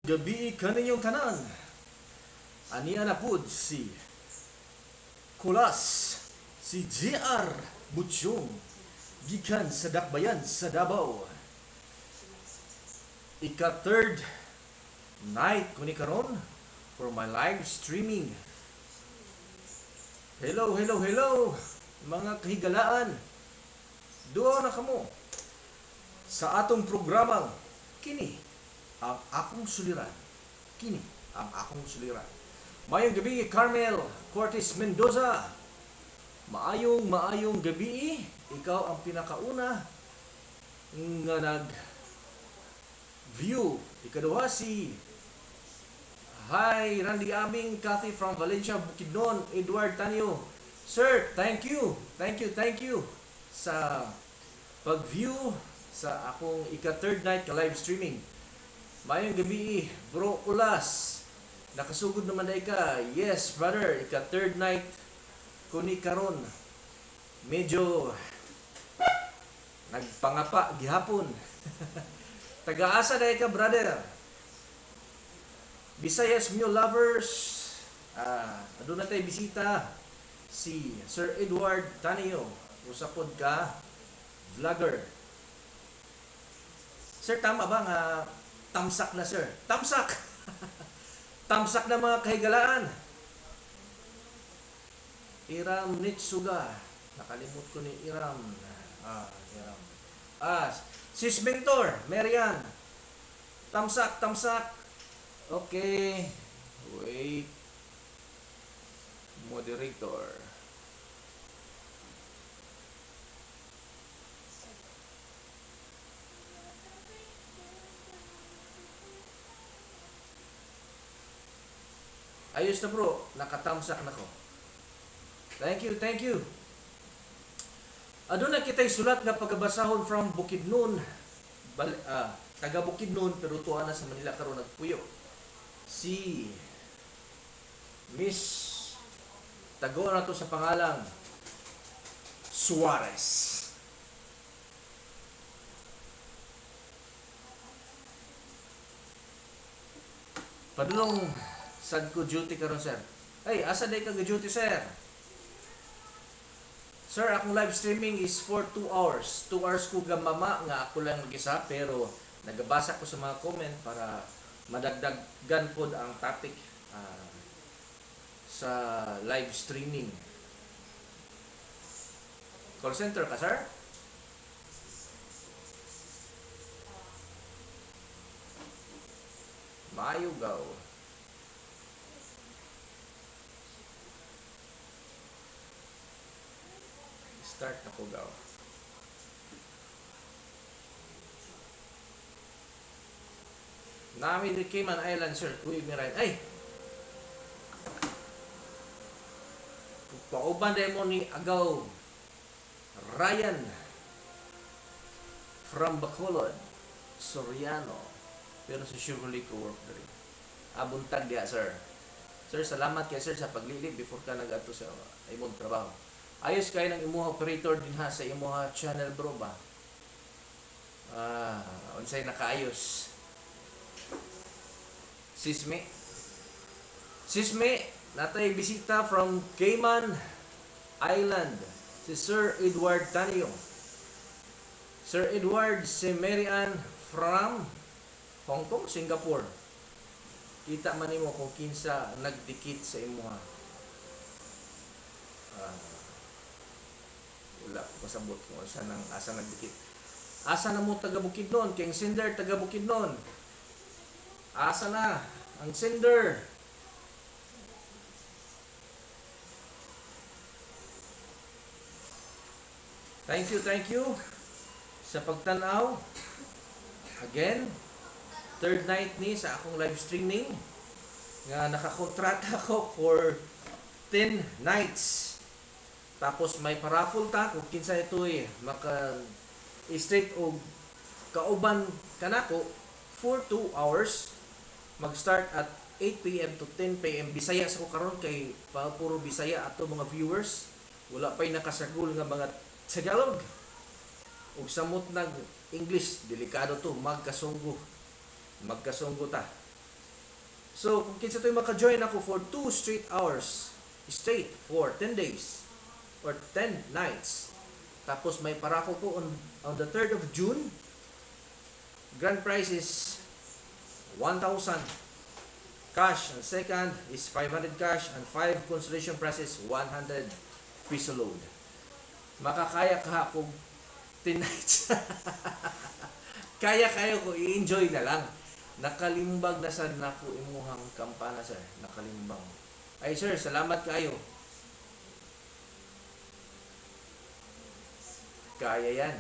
Gabii kaninyong tanan. Ania na pud si Kulas, si JR Butsyong, gikan sa Dakbayan sa Davao. Ika third night ko ni karon for my live streaming. Hello, hello, hello, mga kahigalaan. Duaw na kamo sa atong programang Kini ang Akong Suliran. Kini ang Akong Suliran. Maayong gabi, Carmel Cortez Mendoza. Maayong maayong gabi. Ikaw ang pinakauna nga nag view. Ikaduha si Hi, Randy Aming, Kathy from Valencia, Bukidnon, Edward Tanio. Sir, thank you. Thank you, thank you sa pag-view sa akong ika-third night ka live streaming. Maayong gabi, Bro Ulas. Nakasugod naman na ka. Yes, brother, ika-third night ko ni karon. Medyo nagpangapa gihapon. Taga-asa na ka, brother? Visayas Mule Lovers. Aduna tay bisita si Sir Edward Tanio, usa pod ka vlogger. Sir, tama ba nga tamsak na, sir? Tamsak! Tamsak na, mga kahigalaan. Iram Nitsuga. Nakalimot ko ni Iram. Iram. Sis Mentor, Marian. Tamsak, tamsak. Okay. Wait. Moderator. Ayos na, bro, nakatamsak na ko. Thank you, thank you. Aduna kitay sulat nga pagabasahon from Bukidnon. Taga Bukidnon pero tuwa na sa Manila karon nagpuyo. Si Miss tago na to sa pangalang Suarez. Padulong sad ko duty karon, sir. Ay, asa day ka duty, sir? Sir, akong live streaming is for 2 hours. 2 hours ko gamama nga ako lang mag-isa pero nagabasa ko sa mga comment para madagdagan pod ang topic sa live streaming. Call center ka, sir? Maayo gaw. Start na ko gaw. Nami di Cayman Island, sir. Kuy Miray. Ay! Pauban mo ni Agaw Ryan from Bacolod, Soriano. Pero sa Chevrolet ko work diri. Buntag diya, sir. Sir, salamat kay sir sa paglili before ka nag-adto sa imong trabaho. Ayos kay ng imuha operator dinha sa imuha channel, bro, ba? Unsay nakaayos? Sisme. Sisme, natay bisita from Cayman Island, si Sir Edward Tanio. Sir Edward, si Mary Ann from Hong Kong, Singapore. Kita man nimo kung kinsa nagdikit sa imuha. Wala ko kasabot kung asa nang asa nagdikit. Asa na mo taga Bukidnon? Kay ang sender taga Bukidnon. Asa na ang sender? Thank you, thank you sa pagtanaw. Again, third night ni sa akong live streaming nga nakakontrata ko for 10 nights. Tapos may paraffle ta kung kinsa ito eh maka straight og kauban kanako for 2 hours, mag-start at 8 PM to 10 PM. Bisaya sa ko karon kay pa puro Bisaya ato mga viewers. Wala pa'y nakasagol nga mga Tagalog. Ug samot nag English, delikado to, magkasunggo. Magkasunggo ta. So, kung kinsa to'y maka-join ako for 2 straight hours, straight for 10 days or 10 nights. Tapos may parako ko on the 3rd of June. Grand prize is 1,000 cash, and second is 500 cash, and 5 consolation prizes 100 piso load. Makakaya ka kung 10 nights. Kaya kayo ko, i-enjoy na lang. Nakalimbag na sad nako imuhang kampana, sir. Nakalimbang. Ay sir, salamat kayo. Kaya yan.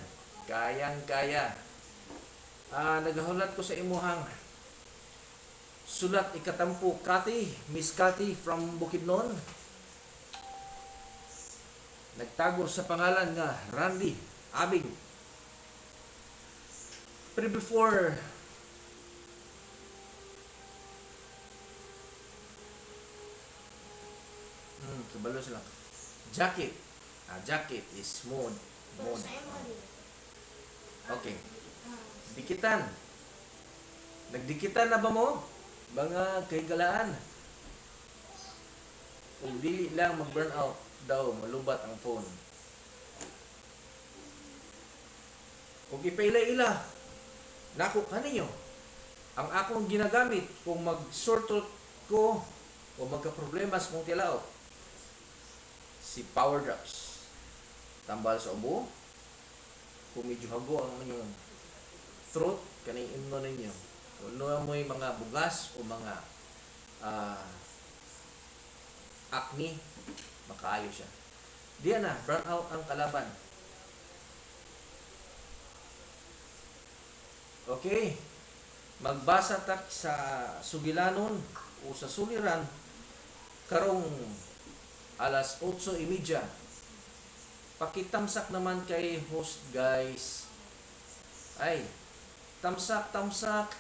Kayang kaya. Nagahulat ko sa imuhang sulat ikatampo, Cathy, Miss Cathy from Bukidnon. Nagtago sa pangalan nga Randy Abing. Pero before kabalo sila. Jacket. Jacket is mode. Mode. Okay. Dikitan. Nagdikitan na ba mo? Mga kahigalaan. Kung dili lang mag-burn out daw, malubat ang phone. Kung ipaila-ila, nako kaninyo. Ang akong ginagamit kung mag-sort ko o magka-problema sa kong tilaok, si Power Drops. Tambal sa ubo. Kung medyo hago ang inyong throat, kaning imno ninyo. Kung ano mo'y mga bugas o mga acne, makaayo siya. Diyan na, brown out ang kalaban. Okay. Magbasa tak sa sugilanon o sa suliran karong alas 8:30. Pakitamsak naman kay host, guys. Ay, tamsak, tamsak,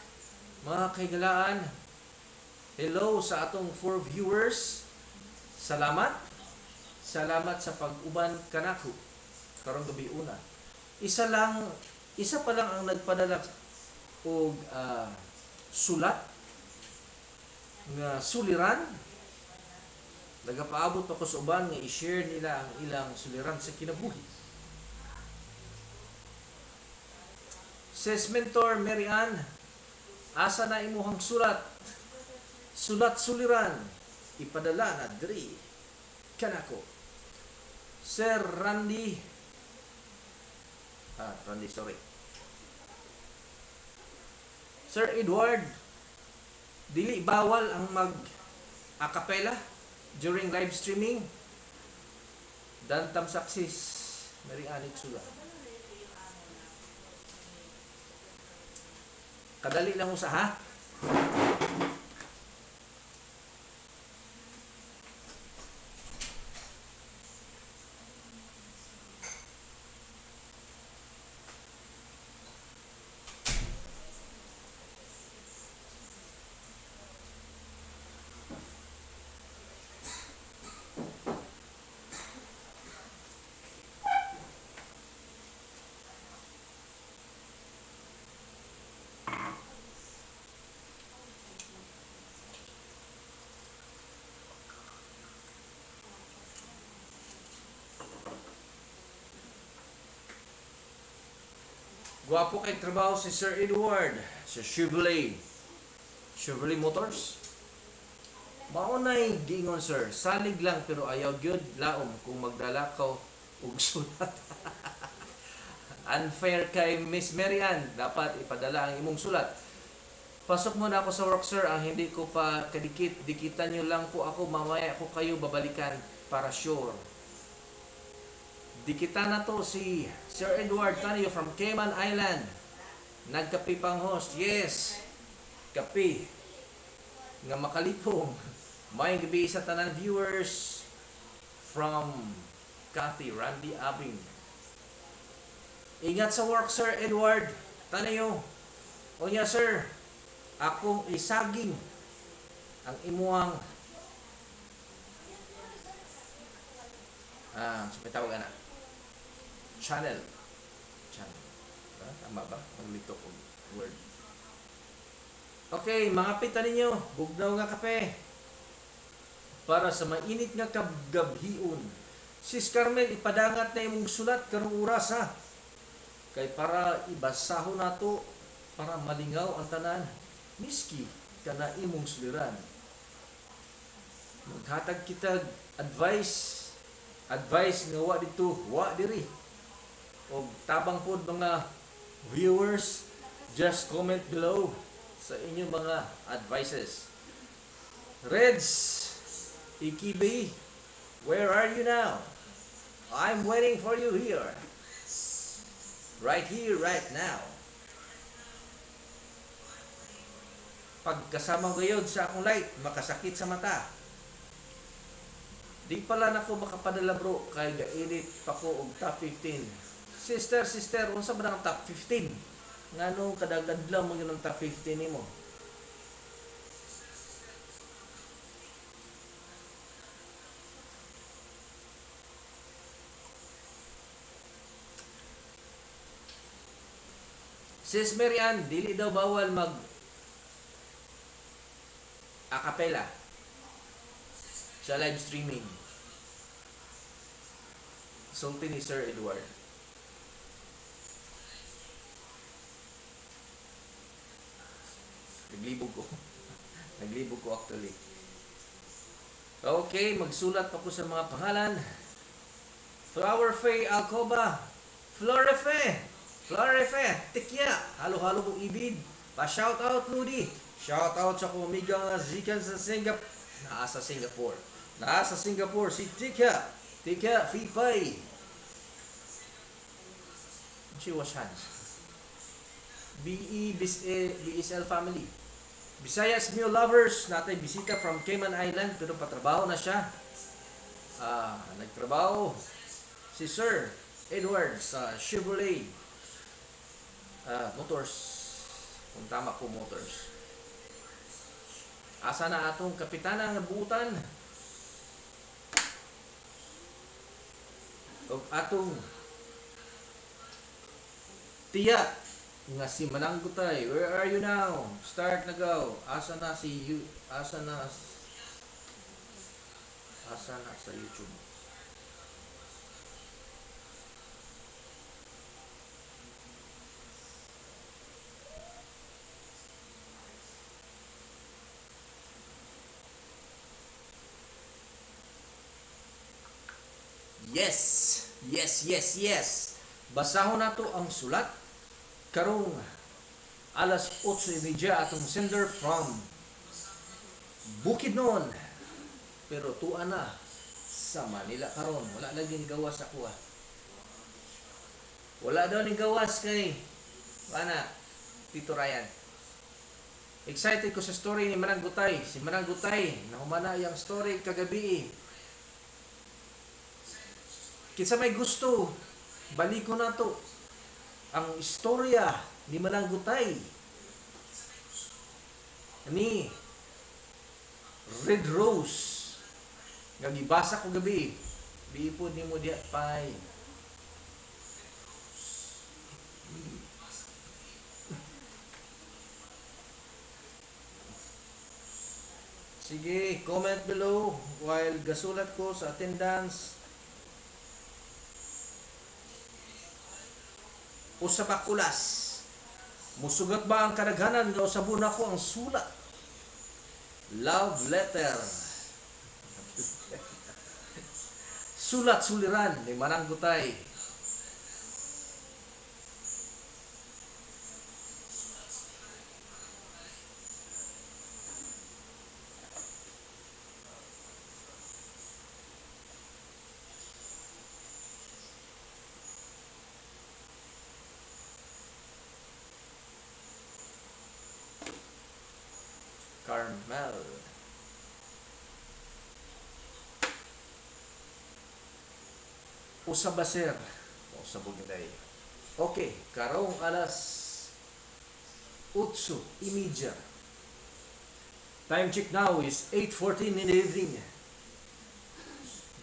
mga kahigalaan. Hello sa atong 4 viewers. Salamat. Salamat sa pag-uban kanako karong gabi una. Isa pa lang ang nagpadala og sulat nga suliran. Nagapaabot pa ko sa uban nga i-share nila ang ilang suliran sa kinabuhi. Says Mentor Mary Ann, asa na imuhang sulat? Sulat suliran, ipadala na diri kanako. Sir Randy, Randy, sorry. Sir Edward, dili bawal ang mag a cappella during live streaming? Dan tamsaksis, Mary Ann Itsula. Kadali lang usa, ha? Gwapo kay trabaho si Sir Edward sa Chevrolet. Chevrolet Motors. Maunay giingon, sir, salig lang pero ayaw gyud laom kung magdala ka og sulat. Unfair kay Miss Marian, dapat ipadala ang imong sulat. Pasok muna ako sa work, sir, ang hindi ko pa kadikit, dikitan nyo lang po ako, mamaya ko kayo babalikan para sure. Dikitan na to si Sir Edward Tanio from Cayman Island. Nagkapi pang host. Yes, kapi nga makalipong. Maayong gabi sa tanan viewers from Cathy Randy Abing. Ingat sa work, Sir Edward Tanio. Onya, sir, akong isaging ang imuang sa may tawag ana channel. Channel. Tama ba? Maglito og word. Okay, mga pita ninyo, bugnaw nga kape para sa mainit nga gabhion. Sis Carmel, ipadangat na imong sulat karong oras ha. Kay para ibasahon nato para malingaw ang tanan. Miski kana imong suliran. Maghatag kitag advice, advice nga wa didto, wa diri. Og tabang pod mga viewers, just comment below sa inyong mga advices. Reds, Ikibi, where are you now? I'm waiting for you here. Right here, right now. Pagkasama gayod sa akong light, makasakit sa mata. Di pala nako makapadala bro, kay ga-edit pa ko og top 15. Sister, sister, unsa ba ang top 15? Ngano kadag adlaw man gyud ang top 15 nimo? Sis Marian, dili daw bawal mag acapella sa live streaming. Sulti ni Sir Edward. Naglibog ko. Naglibog ko actually. Okay, magsulat pa ko sa mga pangalan. Flower Faye Alcoba. Florefe. Florefe. Tikya. Halo-halo kong ibid. Pa-shout out, Ludi. Shout out sa akong amiga nga zikan sa Singapore. Naa sa Singapore. Naa sa Singapore si Tikya. Tikya Fipay. She wash hands. BE BSL family. Visayas Meal Lovers, natay bisita from Cayman Island, pero patrabaho na siya. Nagtrabaho si Sir Edward sa Chevrolet Motors. Kung tama po, Motors. Asa na atong kapitana nga buutan? Og atong tiya nga si Mananggutay, where are you now? Start na go. Asa na si you? Asa na? Asa na sa YouTube? Yes! Yes, yes, yes! Basahon nato ang sulat karong alas 8:30 atong sender from Bukidnon. Pero tuwa na sa Manila karon. Wala lagi ni gawas ako ah. Wala daw ni gawas kay ana Tito Ryan. Excited ko sa story ni Manang Gutay. Si Manang Gutay, nahumana iyang story kagabi. Kinsa may gusto, baliko na to ang istorya ni Manang Gutay ni Red Rose nga gibasa ko gabi. Biipod nimo diha pay. Sige, comment below while gasulat ko sa attendance. Usa ba kulas? Musugat ba ang kadaghanan nga usabon nako ang sulat? Love letter. Sulat suliran ni Manang Gutay. Carmel. Usa ba sir? Usa ba gyud? Okay, karong alas 8:30. Time check now is 8:14 in the evening.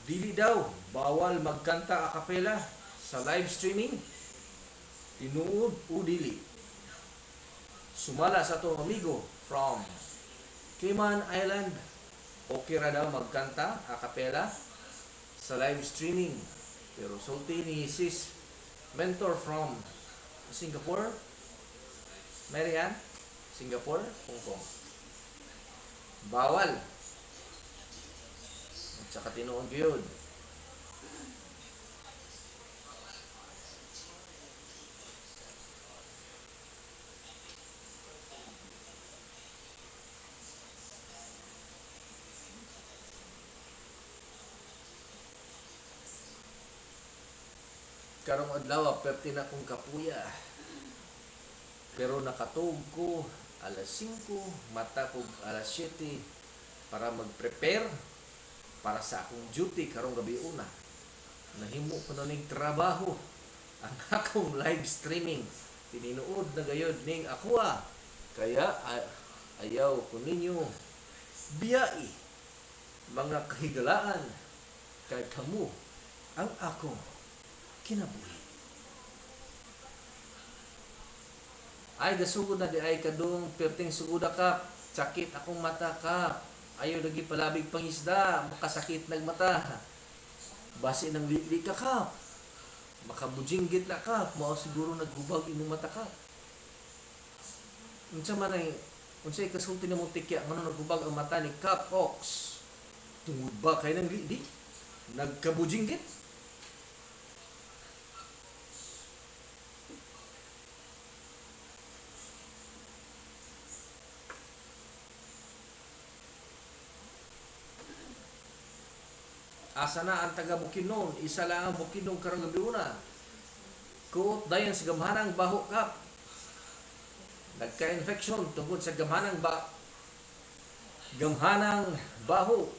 Dili daw, bawal magkanta a cappella sa live streaming. Tinuod o dili? Sumala sa atong amigo From Cayman Island. Okay ra daw magkanta a cappella sa live streaming. Pero sulti ni sis Mentor from Singapore, Marian, Singapore, Hong Kong. Bawal. At saka tinuod yun. Karong adlaw, perti na kong kapuya. Pero nakatug ko alas 5, mata ko alas 7 para mag-prepare para sa akong duty karong gabi una. Nahimo ko na ning trabaho ang akong live streaming. Tininuod na gayod ning akoa. Kaya ayaw ko ninyo biyai mga kahigalaan kay kamo ang akong kinabuhi. Ay, gasugod na di ay kadung perting sugoda ka, sakit akong mata ka. Ayaw lagi palabig pangisda, makasakit nagmata. Basi nang lili ka ka. Makabujinggit na ka, mao siguro naghubag imong mata ka. Unsa man ay unsay kasulti nimo tikya ngano naghubag ang mata ni Cap Ox? Tungod ba kay nang lili? Nagkabujinggit? Asa na ang taga Bukidnon? Isa lang ang Bukidnon karong gabi una. Kuot dayon sa gamhanang baho kap. Nagka-infection tungod sa gamhanang baho.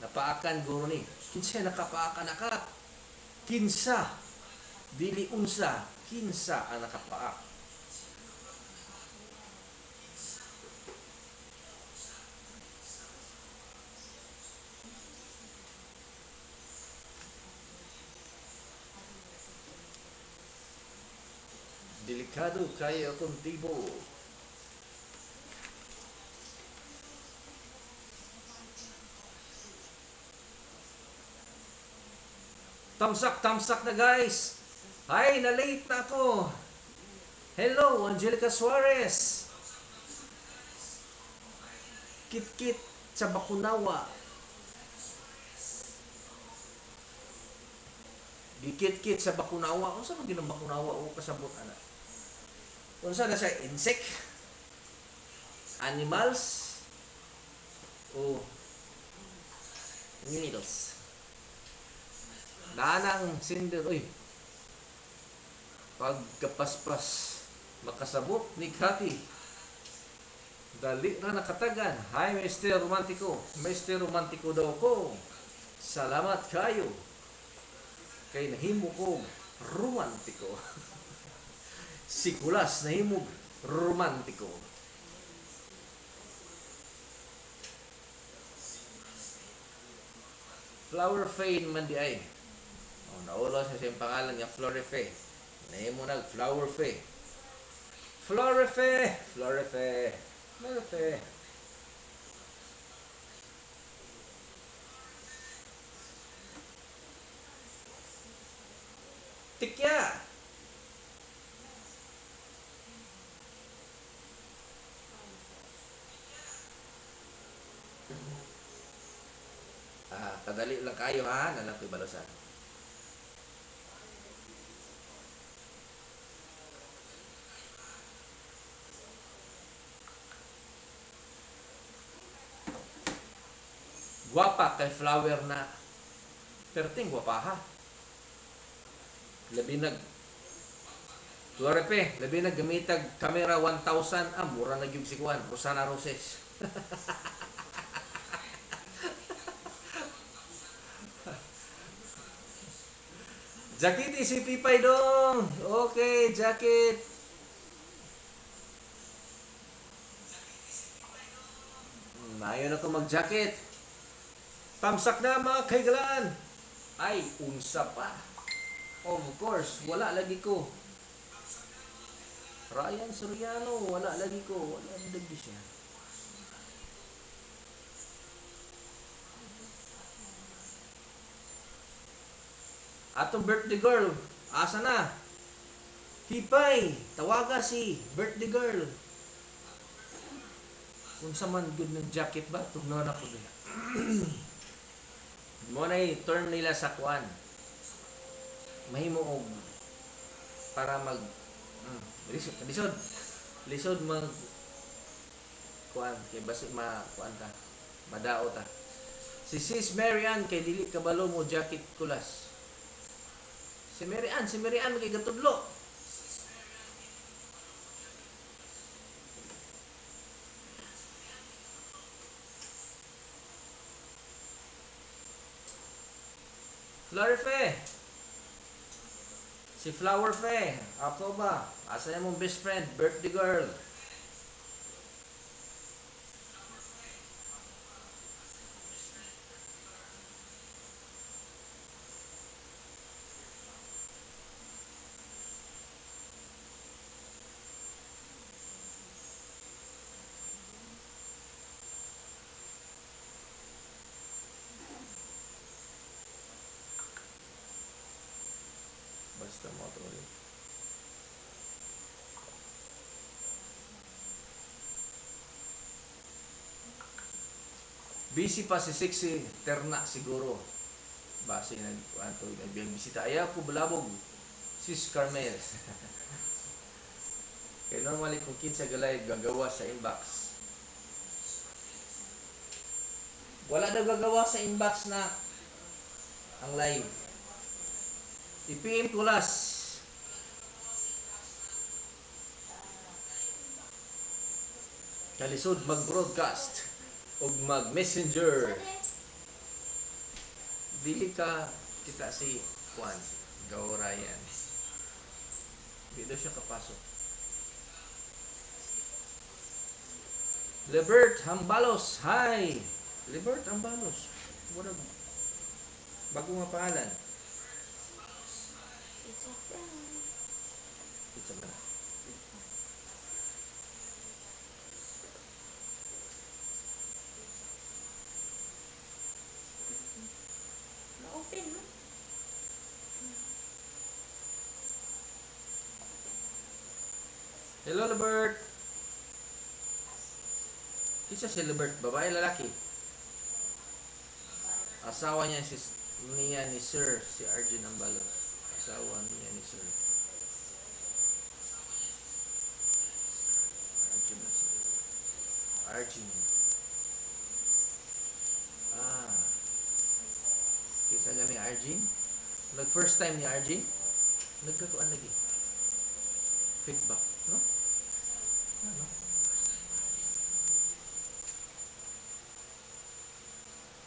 Napaakan guro ni. Kinsa nakapaakan na kap? Kinsa? Dili unsa, kinsa ang nakapaak? Delikado kayo akong tibo. Tamsak, tamsak na guys. Ay, na-late na ako. Hello, Angelica Suarez. Kit-kit sa Bakunawa. Gikit-kit sa Bakunawa. Unsa man ginang Bakunawa o kasabot ana? Unsa na siya? Insect? Animals? O needles? Danang sinder. Uy. Pagkapaspas makasabot ni Kati. Dali ra nakatagan. Hi, Mr. Romantico. Mr. Romantico daw ko. Salamat kayo. Kay nahimo ko romantiko. Si Kulas nahimo romantiko. Flower Fane man di ay. Oh, naulo sa siyang pangalan niya, Florife. Nahimo nag Flower Fe. Florife, Florife, Florife. Tikya. Ah, kadali lang kayo ha, nalang ko'y balosan. Guwapa kay flower na perting guwapa ha. Labi nag Floripe, labi nag gamitag camera 1000, ah, mura na gyud si Juan, Rosana Roses. Jacket si Pipay dong. Okay, jacket. Ayaw na ko mag-jacket. Tamsak na mga kaigalaan. Ay, unsa pa. Of course, wala lagi ko. Ryan Soriano, wala lagi ko. Wala lagi siya. Atong birthday girl, asa na? Hipay, tawaga si birthday girl. Kung sa man good ng jacket ba, tugnaw na ko din. Mo na turn nila sa kuan. Mahimo og para mag lisod, lisod. Lisod mag kuan kay basi ma kuan ta. Madao ta. Si Sis Mary Ann kay dili kabalo mo jacket kulas. Si Mary Ann kay gatudlo. Flower Fe. Si Flower Fe. Ako ba? Asa yung mong best friend? Birthday girl. Basta mo ito ulit. Busy pa si Sexy Terna siguro. Base nagbisita. Ayaw ko bulabog. Sis Carmel. Kaya normally kung kinsa galay gagawa sa inbox. Wala daw gagawa sa inbox na ang live. I-PM kulas. Kalisod mag-broadcast o mag-messenger. Dili ka kita si Juan Gao Ryan. Di daw siya kapasok. Lebert Hambalos. Hi! Lebert Hambalos. Murag bago nga pangalan. It's a friend. Pizza ba na? Ma-open mo. Hello, Lebert! Kinsa si Lebert? Babae, lalaki? Asawa niya si niya ni Sir, si Arjun Ambalos. Asawa niya ni Sir. Arjun ba siya? Arjun. Ah. Kinsa gani Arjun? Nag first time ni Arjun? Nagkakuan lagi. Feedback, no? Ano?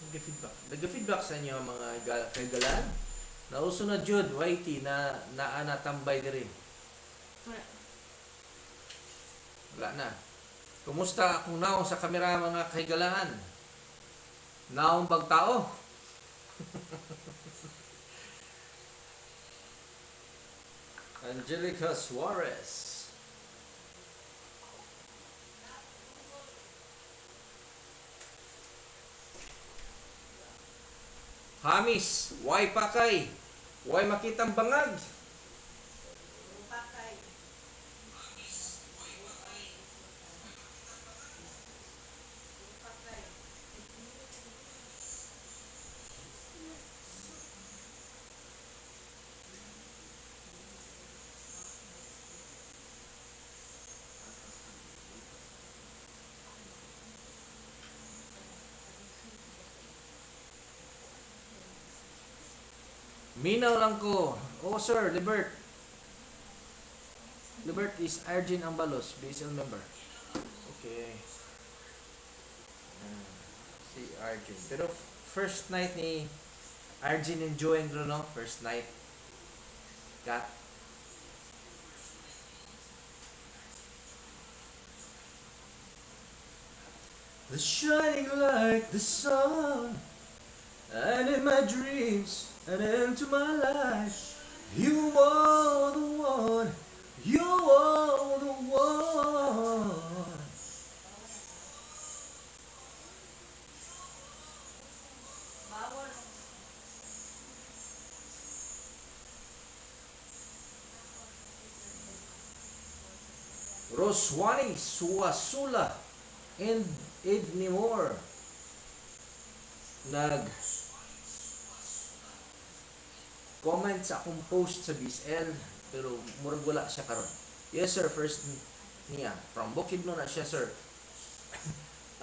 Nag-feedback. Nag-feedback sa inyo mga kagalan. Nauso na jud YT na naa na tambay diri. Wala. Wala na. Kumusta akong naong sa kamera mga kahigalaan? Naong bag tao? Angelica Suarez. Hamis, why pakay? Why makitang bangag? Pakay. Pakay. Minaw lang ko. Oh sir, Libert. Libert is Arjun Ambalos, BSL member. Okay. Si Arjun. Pero first night ni Arjun enjoying no? First night. Kat. The shining like the sun, and in my dreams and into my life, you are the one, you are the one. Bawal. Roswani Suasula and Ednimore nag comment sa akong post sa BSL pero murag wala siya karon. Yes sir, first niya from Bukidnon na siya, sir.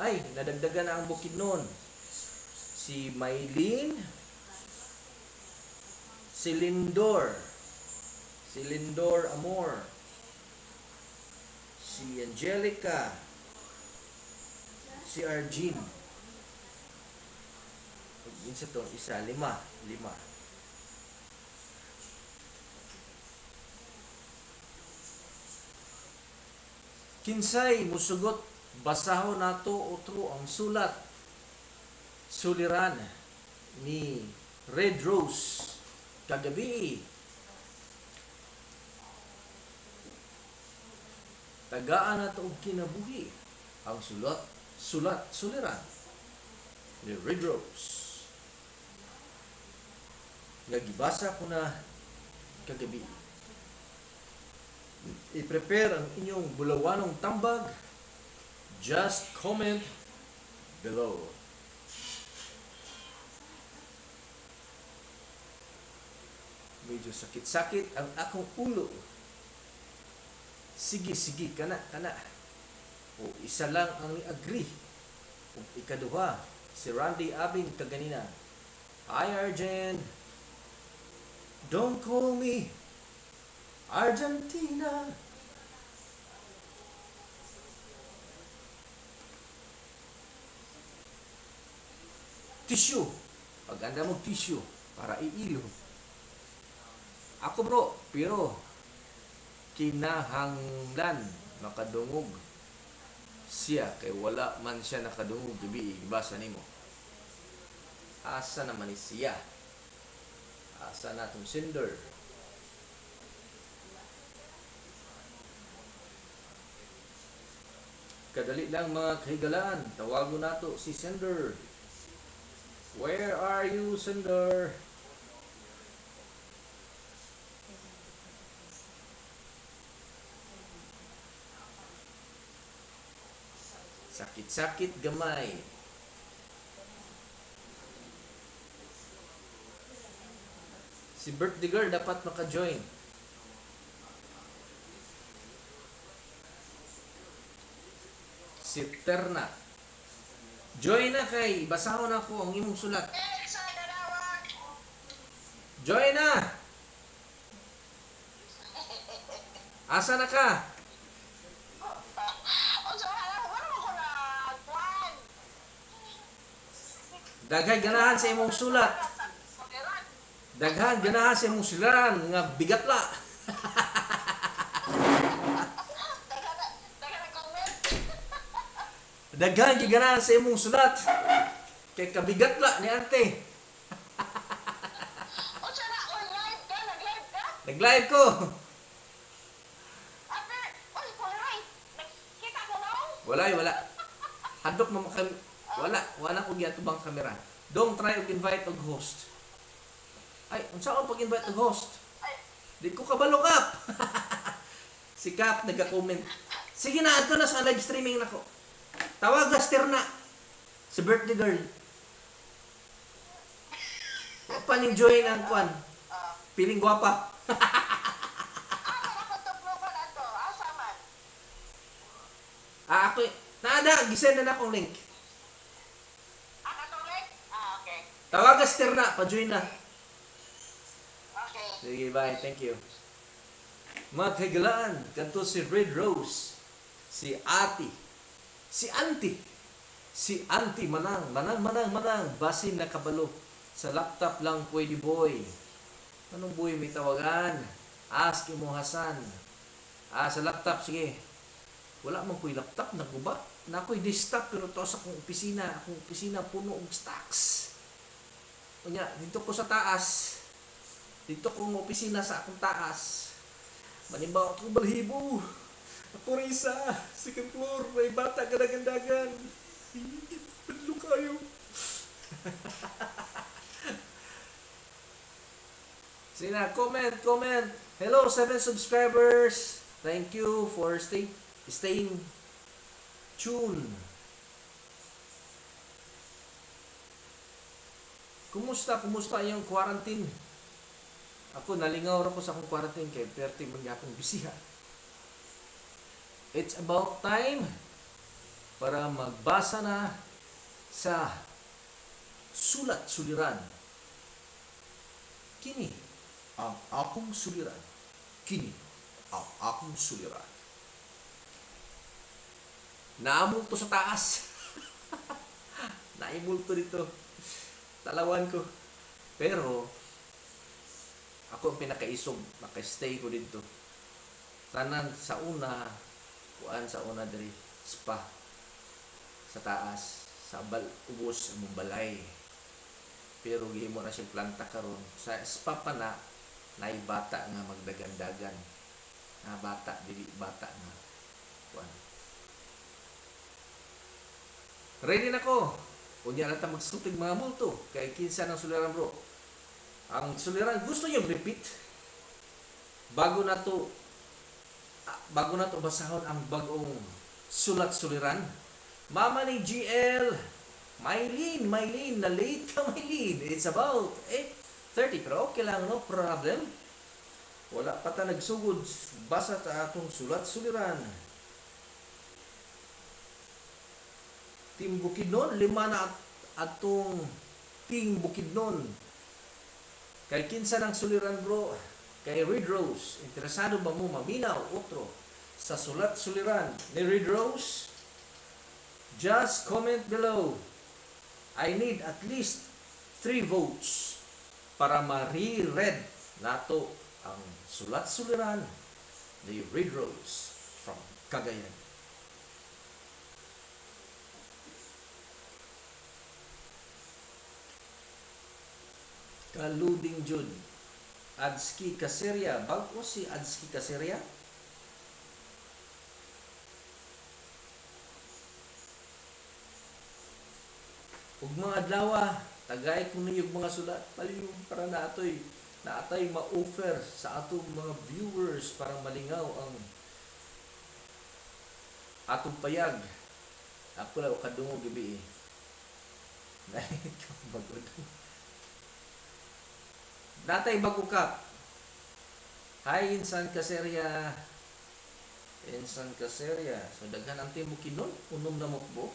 Ay, nadagdagan na ang Bukidnon. Si Maylene, si Lindor, si Lindor Amor, si Angelica, si Arjin. Unsa to? Isa, lima, lima. Kinsay musugot, basahon nato otro ang sulat suliran ni Red Rose kagabi. Tagaan nato og kinabuhi ang sulat suliran ni Red Rose nga gibasa ko na kagabi. I-prepare ang inyong bulawanong tambag. Just comment below. Medyo sakit-sakit ang akong ulo. Sige, sige, kana, kana. O isa lang ang ni-agree. O ikaduha, si Randy Abing kaganina. Hi, Arjen. Don't call me Argentina. Tissue. Paganda mo tissue para iilo. Ako bro, pero kinahanglan makadungog siya kay wala man siya nakadungog gabi ibasa nimo. Asa naman ni siya? Asa na tong sender? Kadali lang mga kahigalaan, tawagon nato si sender. Where are you, sender? Sakit-sakit gamay. Si birthday girl dapat maka-join. Si Terna. Join na kay basahon ako ang imong sulat. Join na. Asa na ka? Daghay ganahan sa imong sulat. Daghan ganahan sa imong sulat nga bigat la. Daghan giganahan sa imong sulat. Kay kabigat la ni ante. Unsa na on live ka? Nag-live ka? Nag-live ko. Ate, oy, kulay. Nakita ko na. Wala eh, wala. Hadlok mo maka wala, wala ko giatubang kamera. Dong try og invite og host. Ay, unsa ako pag-invite og host? Di ko kabalo, Kap. Si Kap nagka-comment. Sige na, adto na sa live streaming nako. Tawag na si birthday girl. Wa pa ning join ang kwan. Piling gwapa. Asa na ko tuplokan ato? Asa man? Ah, ako naada, gisend na akong link. Ah, katong link? Ah, okay. Tawag Terna, pa-join na. Okay. Sige, bye. Thank you. Mga kahigalaan, kanto si Red Rose, si Ati, si Auntie, si Auntie Manang, Manang, Manang, Manang, basin nakabalo. Sa laptop lang pwede, boy. Anong boy may tawagan? Ask mo Hasan. Ah, sa laptop, sige. Wala man ko'y laptop, naguba. Na ako'y desktop, pero to sa akong opisina. Akong opisina puno og stocks. Unya, dito ko sa taas. Dito kong opisina sa akong taas. Manimbaw ako balhibo. Ako Risa, second floor, may bata gadagandagan. Padlo kayo. Sina, comment, comment. Hello, 7 subscribers. Thank you for stay staying tuned. Kumusta, kumusta yung quarantine? Ako, nalingaw ra ko sa akong quarantine kay perti man akong bisiha. It's about time para magbasa na sa sulat suliran. Kini ang akong suliran. Kini ang akong suliran. Naamulto sa taas. Naimulto dito. Talawan ko. Pero ako ang pinakaisog, naka-stay ko dito. Tanan sa una, kuan sa una diri, spa sa taas, sa bal ubos among balay. Pero gihimo na siyang planta karon. Sa spa pa na naay bata nga magdagandagan. Na bata dili bata nga kuan. Ready na ko. Unya na ta magsultig mga multo kay kinsa ng suliran, bro. Ang suliran gusto niyo repeat bago na to basahon ang bag-ong sulat suliran. Mama ni GL, Mylene, Mylene, na late ka, Mylene. It's about 8:30 pero okay lang, no problem. Wala pa ta nagsugod basa ta atong sulat suliran. Team Bukidnon, lima na atong Team Bukidnon. Kay kinsa ng suliran, bro? Kay Red Rose. Interesado ba mo maminaw otro sa sulat suliran ni Red Rose? Just comment below. I need at least 3 votes para ma-re-read nato ang sulat suliran ni Red Rose from Cagayan. Kaluding Jud. Adski Caseria. Bago si Adski Caseria? Ug mga adlaw, tagay ko niyog mga sulat palihog para naatay ma-offer sa atong mga viewers para malingaw ang atong payag. Ako lang kadungog gabi eh. Nahit ka bagod. Natay bago kap. Hi, Insan Caseria. Insan Caseria. So daghan ang Team Bukidnon, unom na mokbo.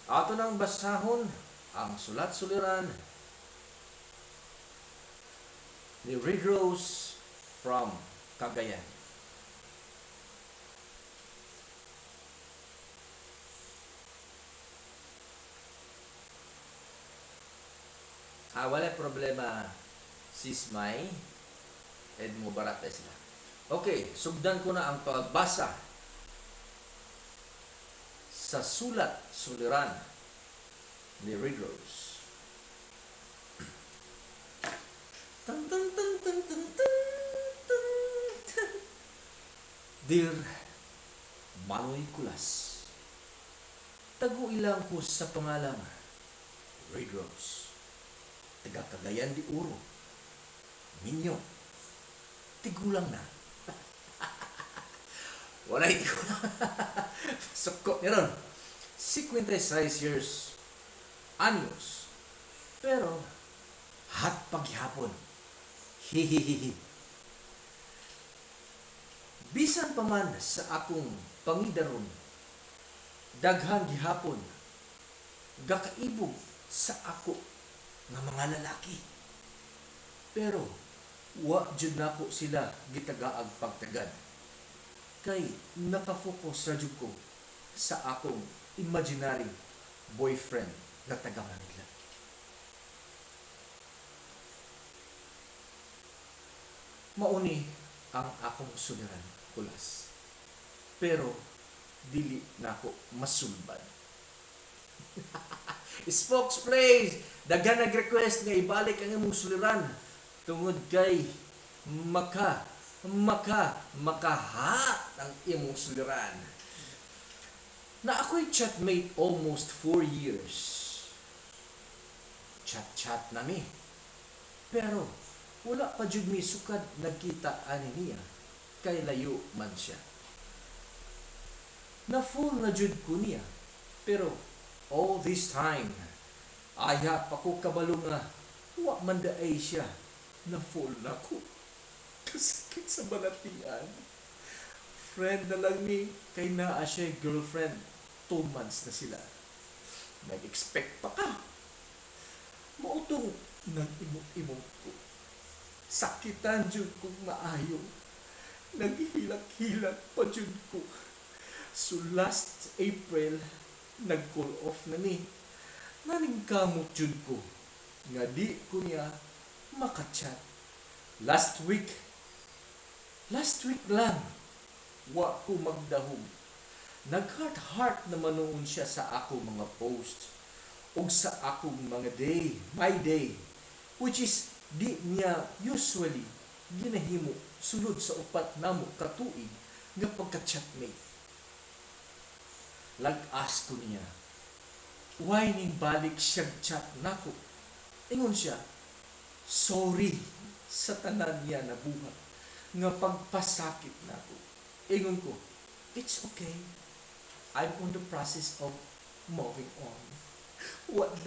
Ato nang basahon ang sulat suliran ni Red Rose from Cagayan. Wala problema, sis May. Ed mo barata sila. Okay, sugdan ko na ang pagbasa sa sulat suliran ni Red Rose. Tan tan tan tan tan tan tan tan. Dear Manoy Kulas, taguilang ko sa pangalang Red Rose, taga Cagayan de Oro, Minyo, tigulang na. Walay tigulang. Suko niya ron. 56 years anyos. Pero, hot paghapon. Hihihihi. Bisan pa man sa akong pangidaron, daghan gihapon, gakaibog sa ako nga mga lalaki. Pero, wa jud nako sila gitagaag pagtagad. Kay nakafocus ra jud ko sa akong imaginary boyfriend na taga Manila. Mauni ang akong suliran, Kulas. Pero dili nako masulbad. Spokes Play, daghan nag-request nga ibalik ang imong suliran tungod kay maka maka makahat ang imong suliran. Na ako'y chatmate almost 4 years. Chat-chat na mi. Pero wala pa jud mi sukad nagkita ani niya kay layo man siya. Na full na jud ko niya. Pero all this time, aya pa ko kabalo nga wa man daay siya na full na ko. Kasakit sa balatian. Friend na lang ni kay naa siya girlfriend. 2 months na sila. Nag-expect pa ka. Mao tong nag-imot-imot ko. Sakitan jud kong maayo. Naghilak-hilak pa jud ko. So last April, nag-call off na ni. Naningkamot jud ko nga di ko niya makachat. Last week lang, wa ko magdahom. Nag-heart-heart naman noon siya sa ako mga post ug sa akong mga day, my day, which is di niya usually ginahimo sulod sa 4 namo ka tuig nga pagka-chatmate. Lag-as ko niya, why ning balik siya chat nako? Ingon siya, sorry sa tanan niya nabuhat nga pagpasakit nako. Ingon ko, it's okay. I'm on the process of moving on. What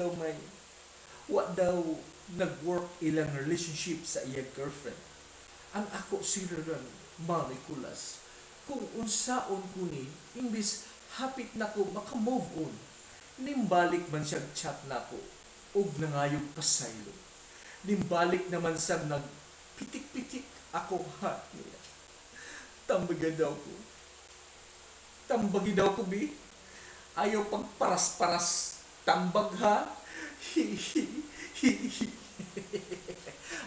daw nag-work ilang relationship sa iyang girlfriend. Ang ako suliran, Manikulas, kung unsaon ko ni, imbis hapit nako maka-move on, nimbalik man siya chat nako ug nangayog pasaylo. Nimbalik naman siya nagpitik-pitik akong heart niya. Tambagi daw ko. Tambagi daw ko, bi. Ayaw pagparas-paras. Tambag ha. Hi, hi, hi, hi.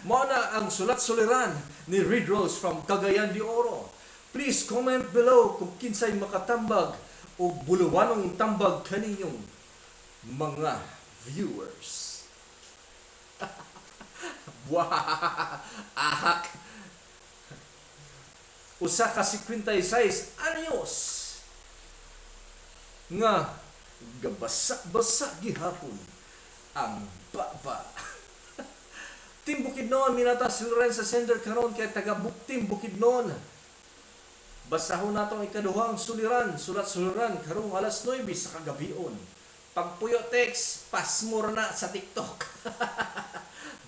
Mao na ang sulat-suliran ni Reed Rose from Cagayan de Oro. Please comment below kung kinsay makatambag o buluwanong tambag kaninyong mga viewers. Wah! Ahak! Usa ka 56 anyos nga gabasa-basa gihapon ang baba. Team Bukidnon, minata si Lorenzo Sender karon kay taga Team Bukidnon. Basahon nato ang ikaduhang suliran, sulat suliran karong alas 9 sa kagabion. Pagpuyo text, pasmura na sa TikTok.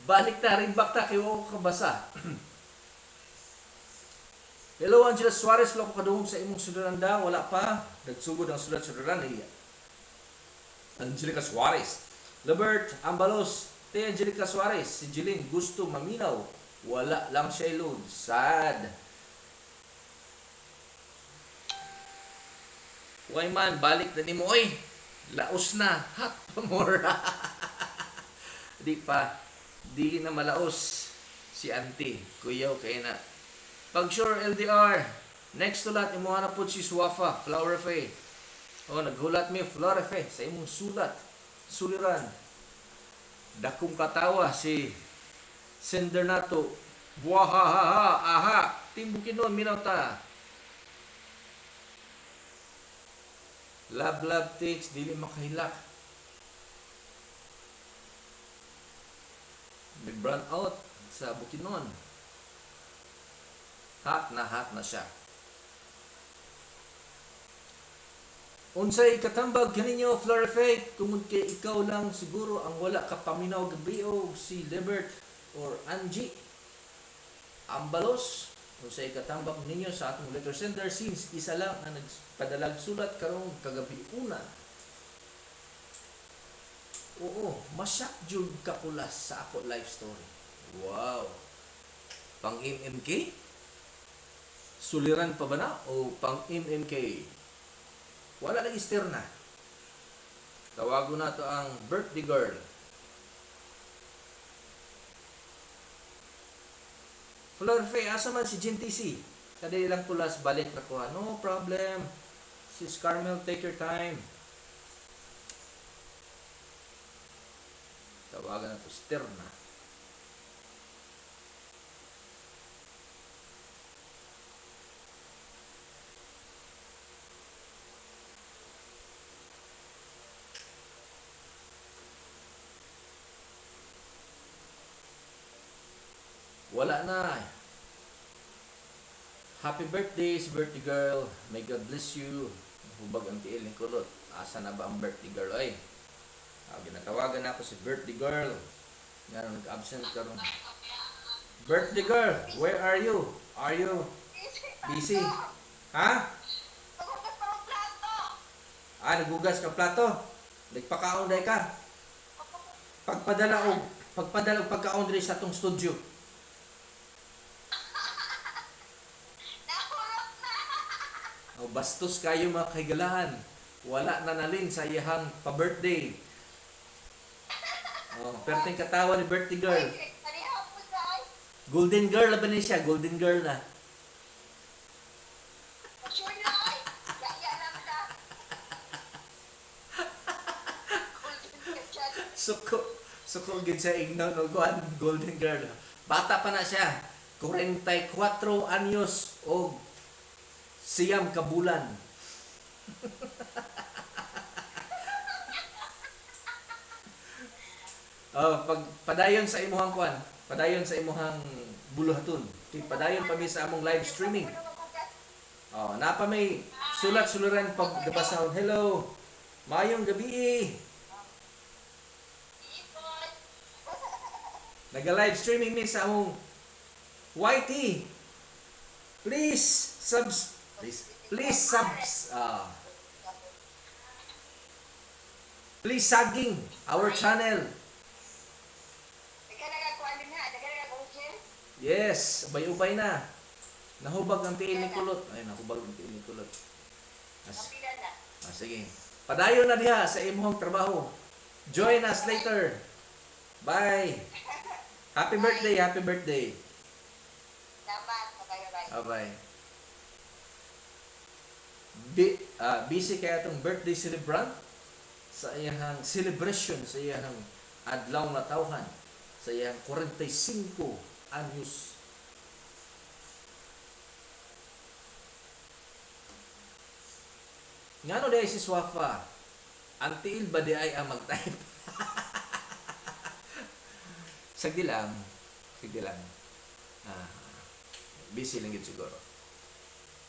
Balik ta rin back ta kay wa ko kabasa. Hello Angela Suarez, wala ko kadungog sa imong suliran da, wala pa. Nagsugod ang sulat suliran ni Angelica Suarez. Robert Ambalos, Te Angelica Suarez, si Jeline gusto maminaw, wala lang siya load. Sad. Why man, balik na nimo oy. Laos na, hot pa more. Di pa, dili na malaos si auntie. Kuyaw kay na. Pag sure LDR, next to lat imo na pud si Swafa, Flower Fe. Oh, naghulat mi Flower Fe sa imong sulat, suliran. Dakong katawa si sender nato. Buwahahaha, aha, Team Bukidnon, minaw ta. Love, love takes, dili makahilak. Nag-brand out sa Bukidnon. Hot na siya. Unsay katambag kaninyo, Florife? Tungod kay ikaw lang siguro ang wala ka paminaw gabi og si Libert or Angie Ambalos. Unsay katambag ninyo sa atong letter sender since isa lang ang nagpadalag sulat karong kagabi una. Oo, masyak jud kakulas sa ako life story. Wow. Pang MMK? Suliran pa ba na o pang MMK? Wala lang isterna. Tawagon na to ang birthday girl. Flor Fe, asa man si Gin TC? Kadali lang kulas, balik na kuha. No problem. Sis Carmel, take your time. Tawagan na to, Sterna. Wala na. Happy birthday, si birthday girl. May God bless you. Hubag ang tiil ni Kulot. Asa na ba ang birthday girl ay? Ah, ginatawagan ako si birthday girl. Nga nag-absent karon. Birthday girl, where are you? Are you busy? Ha? Paghugas pa ng plato. Ah, nagugas ka plato. Nagpakaon day ka. Pagpadala og pagkaon diri sa atong studio. Nahurot na. O bastos kayo mga kahigalaan. Wala na nalin sa iyahang pa-birthday. Oh, perting katawa ni birthday girl. Ay, kanihaw po sa ay. Golden girl na ba ni siya? Golden girl na. Sure na ay. Yaya lang ka. Golden ka dyan. Suko. Suko gid siya igno no kuan golden girl. Bata pa na siya. 44 anyos og 9 ka bulan. Oh, pag padayon sa imuhang kuan, padayon sa imuhang buluhaton. Kay padayon pa mi sa among live streaming. Oh, napa may sulat-suluran pag gabasahon. Hello. Maayong gabi. Ipon. Naga-live streaming mi sa among YT. Please subs please saging our channel. Ikaw nagakuha din ha. Nagkanaga-gugin. Yes, ubay-ubay na. Nahubag ang tiil ni Kulot. Ay, nahubag ang tiil ni Kulot. As, Kapila na. ah, sige. Padayon na diha sa imong trabaho. Join us later. Bye. Happy birthday, happy birthday. Salamat. Bye-bye. Bye-bye. Busy kaya itong birthday celebrant sa iyang celebration, sa iyang adlaw na tawhan, sa iyang 45 anyos. Ngano di ay si Swafa? Ang tiil ba di ay ang mag-type? Sagdi lang. Sagdi lang. Ah, busy lang yun siguro.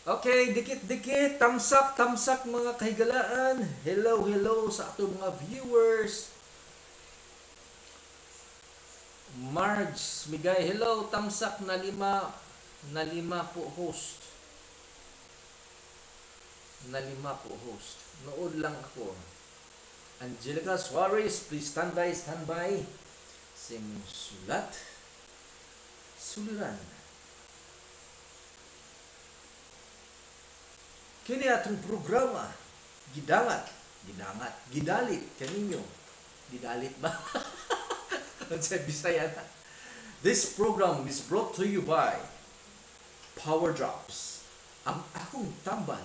Okay, dikit-dikit, tamsak, tamsak mga kahigalaan. Hello, hello sa ato mga viewers. Marge Migay, hello, tamsak na lima po host. Na lima po host. Nood lang ako. Angelica Suarez, please stand by, stand by. Sing sulat, suliran. Kini atong programa, gidangat, gidangat, gidalit kaninyo. Gidalit ba? Unsay Bisaya na? This program is brought to you by Power Drops. Ang akong tambal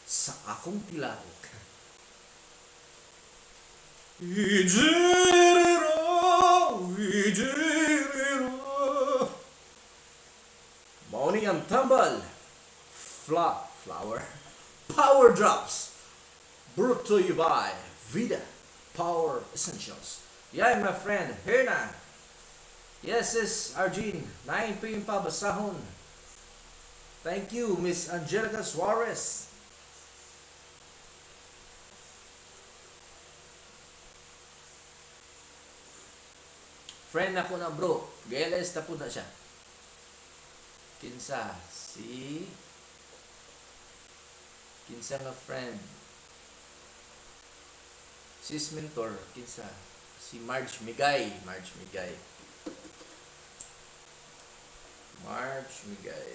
sa akong tilaok. Ijiriro, ijiriro. Mao ni ang tambal. Flower. Power Drops. Brought to you by Vida Power Essentials. Yeah, my friend, here na. Yes, sis, Arjun, 9 p.m. pa basahon. Thank you, Miss Angelica Suarez. Friend ako na bro. GLS na po na siya. Kinsa? Si... Kinsa nga friend? Sis mentor. Kinsa? Si Marge Migay. Marge Migay. Marge Migay.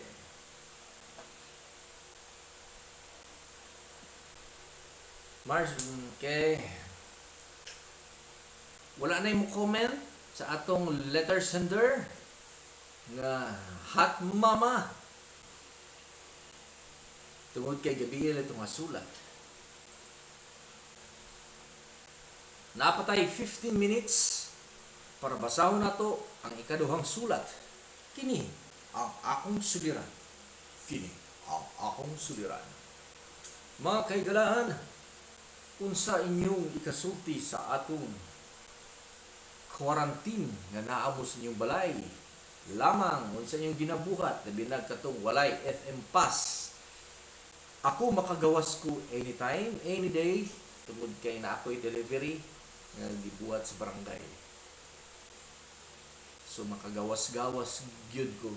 Marge, okay. Wala na yung comment sa atong letter sender nga hot mama tungod kay Gabriel itong nga sulat. Napatay 15 minutes para basahon nato ang ikaduhang sulat. Kini ang akong suliran. Kini ang akong suliran. Mga kaigalaan, unsa inyong ikasulti sa atong quarantine nga naa mo sa inyong balay lamang, unsa inyong ginabuhat labi na katong walay FM pass? Ako makagawas ko anytime, any day, tungod kay na ako'y delivery nga gibuhat sa barangay. So makagawas-gawas gyud ko.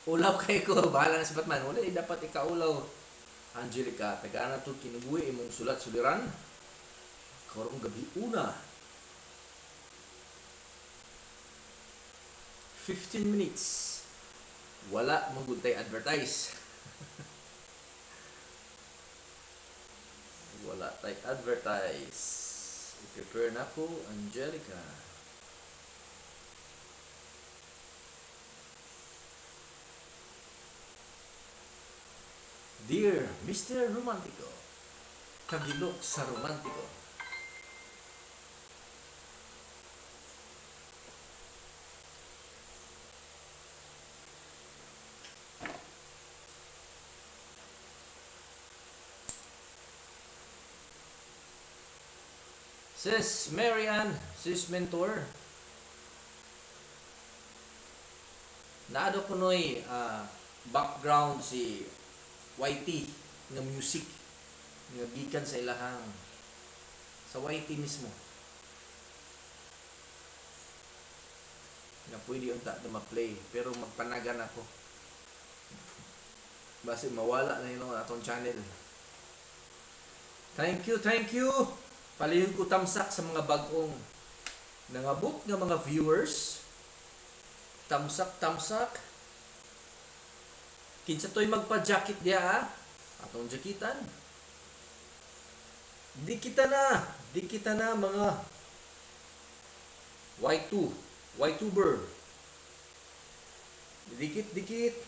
Ulaw kay ko, bahala na si Batman. Wala di dapat ikaulaw. Angelica, tagaan na to kinabuhi imong sulat suliran. Karong gabi una. 15 minutes. Wala maguntay advertise. Wala tay advertise. I-prepare na ko, Angelica. Dear Mr. Romantico, kagilok sa romantiko. Sis Marian, sis mentor, naado ko noy background si YT nga music nga gikan sa ilahang sa YT mismo nga pwede unta na ma-play, pero magpanagan ako basi mawala na yun ang atong channel. Thank you, thank you. Palihog ko tamsak sa mga bag-ong nangabot nga mga viewers. Tamsak, tamsak. Kinsa to'y magpa-jacket diya, ha? Atong jacketan. Di kita na. Di kita na mga Y2. Y-tuber. Dikit, dikit.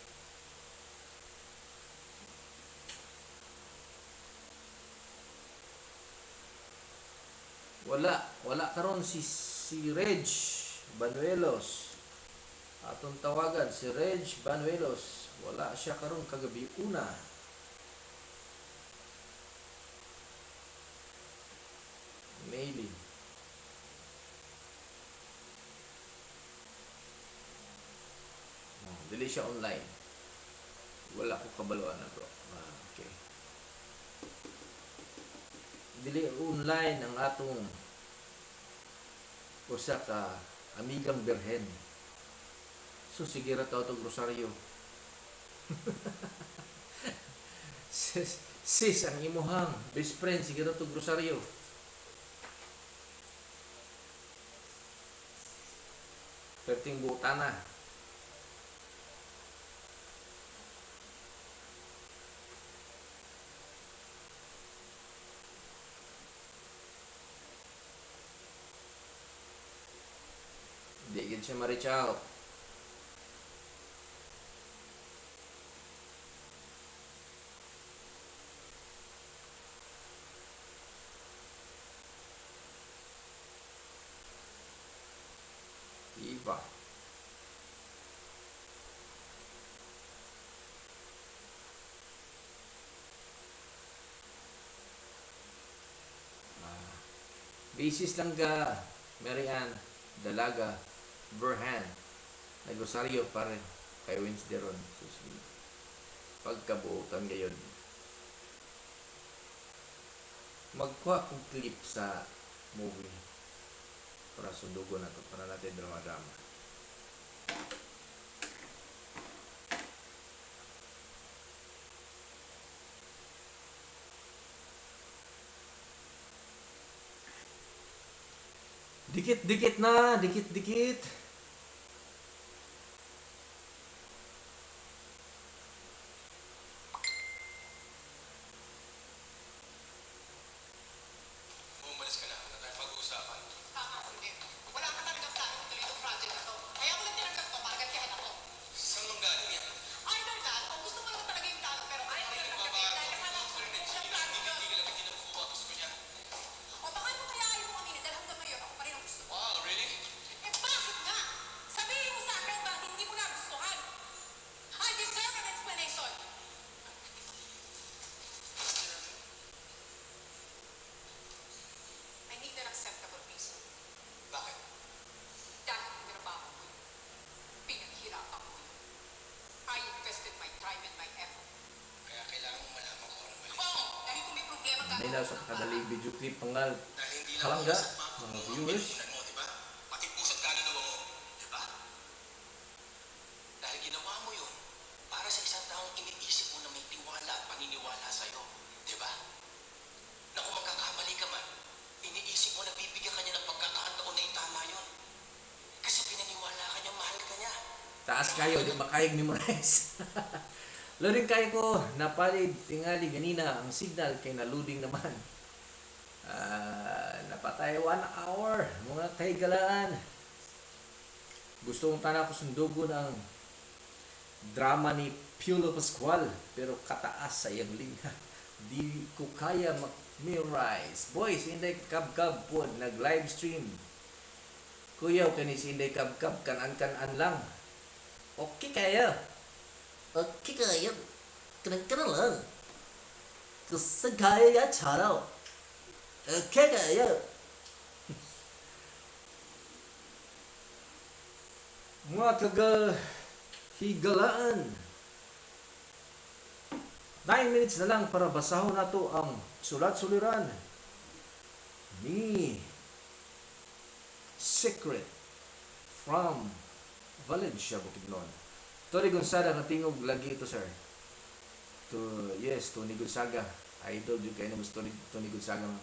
Wala, wala karon si Reg Banuelos. Atong tawagan si Reg Banuelos. Wala siya karon kagabi una. Maylin. Oh, dili siya online. Wala ko kabaloan na bro. Okay. Dili online ang atong usa ka amigang birhen. So sige ra taw tog rosaryo. Sis, ang imuhang best friend sige ra tog rosaryo. Perting butana. Di gid siya ma-reach out. Iba. Basis lang ka, Mary Ann, Dalaga, Burhan, Nag-Rosario pare kay Wednesday ron. So, sige. Pagkabuotan gayon. Magkuha kong clip sa movie para sundugo na to, para natin drama-drama. Dikit-dikit na, dikit-dikit. Umalis ka na. Wala tayong pag-uusapan. Tama, hindi. Wala ka talagang plano ituloy itong project na to. Kaya ko lang tinanggap to para gantihan ako. Saan mang galing yan? Either that, o gusto mo lang talaga yung plano, pero ayaw mo lang tanggapin dahil akala ko siyang plano yun. Tigil agad kinukuha gusto niya. O baka mo kaya ayaw mo aminin dahil hanggang ngayon ako pa rin ang gusto mo. Wow, really? Eh bakit nga? Video clip pangal Dahil hindi lang Palangga, oras at pagod mga mo ang viewers. pinuhunan mo, di ba? Pati puso't kaluluwa mo, di ba? Dahil ginawa mo yun para sa isang taong iniisip mo na may tiwala at paniniwala sa'yo, di ba? Na kung magkakamali ka man, iniisip mo na bibigyan ka niya ng pagkakataon na itama yun. Kasi pinaniwala ka niya, mahal ka niya. Taas kayo, di makayag memorize. Loading kayo ko, napalid tingali ganina ang signal kay na-loading naman. Napatay 1 hour, mga kahigalaan. Gusto kong tanaw ko sundugon ang drama ni Piolo Pascual, pero kataas sa iyang linya. Di ko kaya mag-memorize. Boys, Inday Kabkab po, nag-live stream. Kuyaw, kani si Inday Kabkab, kanan-kanan lang. Okay kayo. Okay kayo. Kanang-kanan lang. Gusto kaya ya charaw. Okay kayo. Mga kaga higalaan. 9 minutes na lang para basahon nato ang sulat-suliran ni Secret from Valencia, Bukidnon. Tony Gonzaga katingog lagi ito, sir. To, yes, Tony Gonzaga. Idol jud kayo mas Tony Gonzaga, ma'am.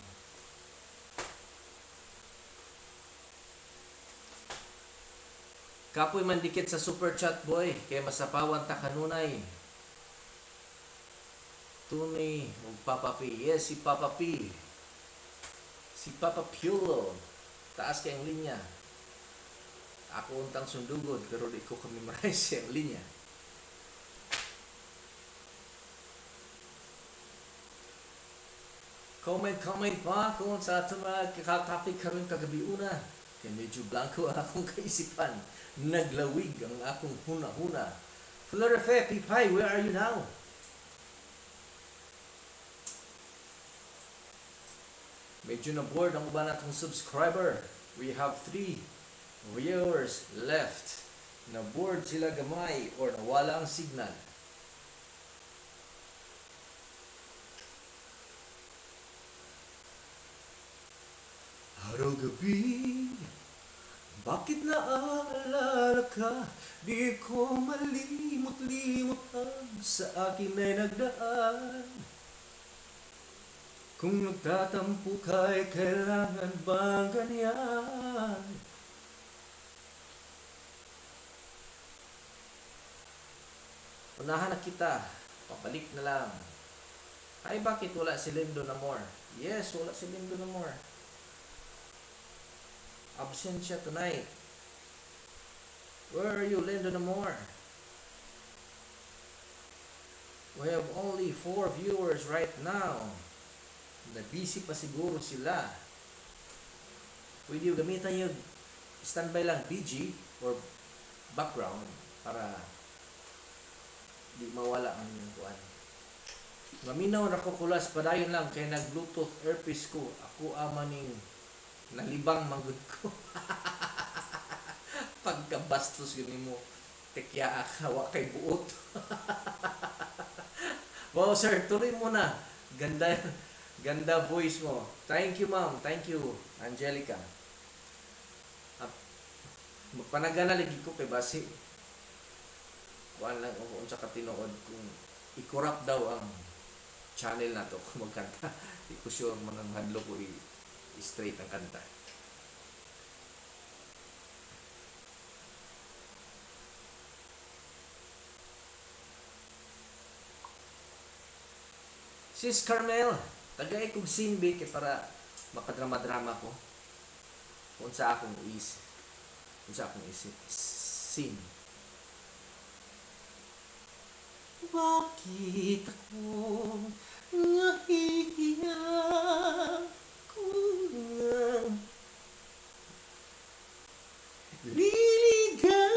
Kapoy man dikit sa super chat, boy, kay masapawan ta kanunay. Tony ug Papa P. Yes, si Papa P. Si Papa Piolo. Taas kay ang linya. Ako untang sundugod pero di ko ka-memorize ang linya. Comment, comment pa kung sa ato mga kakatopic karon kagabi una. Kay medyo blanco ang akong kaisipan. Naglawig ang akong huna-huna. Florife, Pipay, where are you now? Medyo na bored ang uban natong subscriber. We have three viewers left. Na bored sila gamay or nawala ang signal. Araw-gabi, bakit naaalala ka? Di ko malimot-limot ang sa akin ay nagdaan. Kung nagtatampo ka ay kailangan bang ganyan? Unahan na kita, pabalik na lang. Ay, bakit wala si Lindo Namor? Yes, wala si Lindo Namor. Absent siya tonight. Where are you, Lindo Namor? We have only four viewers right now. Na-busy pa siguro sila. Pwede yung gamitan yung standby lang BG or background para di mawala ang inyong kuan. Maminaw ra ko kulas, padayon lang kay nag Bluetooth earpiece ko. Ako ama ning nalibang manggod ko. Pagkabastos yun mo, tekya ka, wa kay buot. Wow, sir, tuloy mo na. Ganda, ganda voice mo. Thank you, ma'am. Thank you, Angelica. Ah, magpanagana lagi ko kay basi. Kuan lang kung unsa ka tinuod kung i-corrupt daw ang channel na to kung magkanta. Di ko sure manang hadlo ko i-straight ang kanta. Sis Carmel, tagay kog simbi kay para makadrama-drama ko. Kung sa akong is, kung sa akong isip, scene. Bakit ako nahihiya kung liligaya?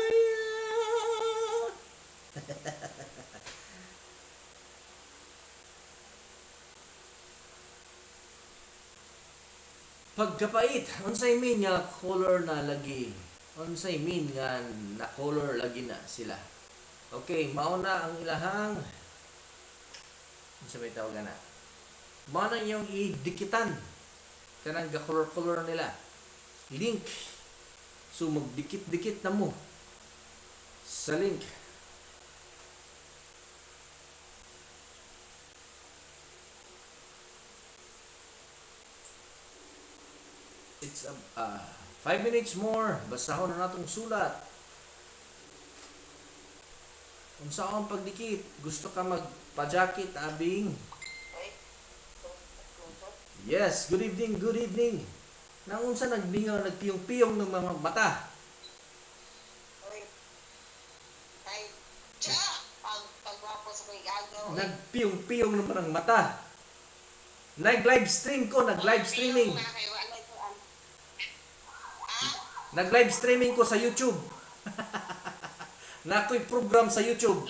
Pagkapait, unsay mean nga color na lagi? Unsay mean nga na color lagi na sila? Okay, mao na ang ilahang unsa may tawag na? Mao na inyong idikitan. Kanang ga-color-color nila. Link. So magdikit-dikit na mo sa link. It's 5 minutes more. Basahon na natong sulat. Unsa ang pagdikit? Gusto ka magpa-jacket, abing? Yes, good evening, good evening. Nang unsa nagbingaw, nagpiyong-piyong ng mga mata. Nagpiyong-piyong naman ang mata. Nag-live stream ko, nag-live streaming. Nag-live streaming ko sa YouTube. Nakoy program sa YouTube.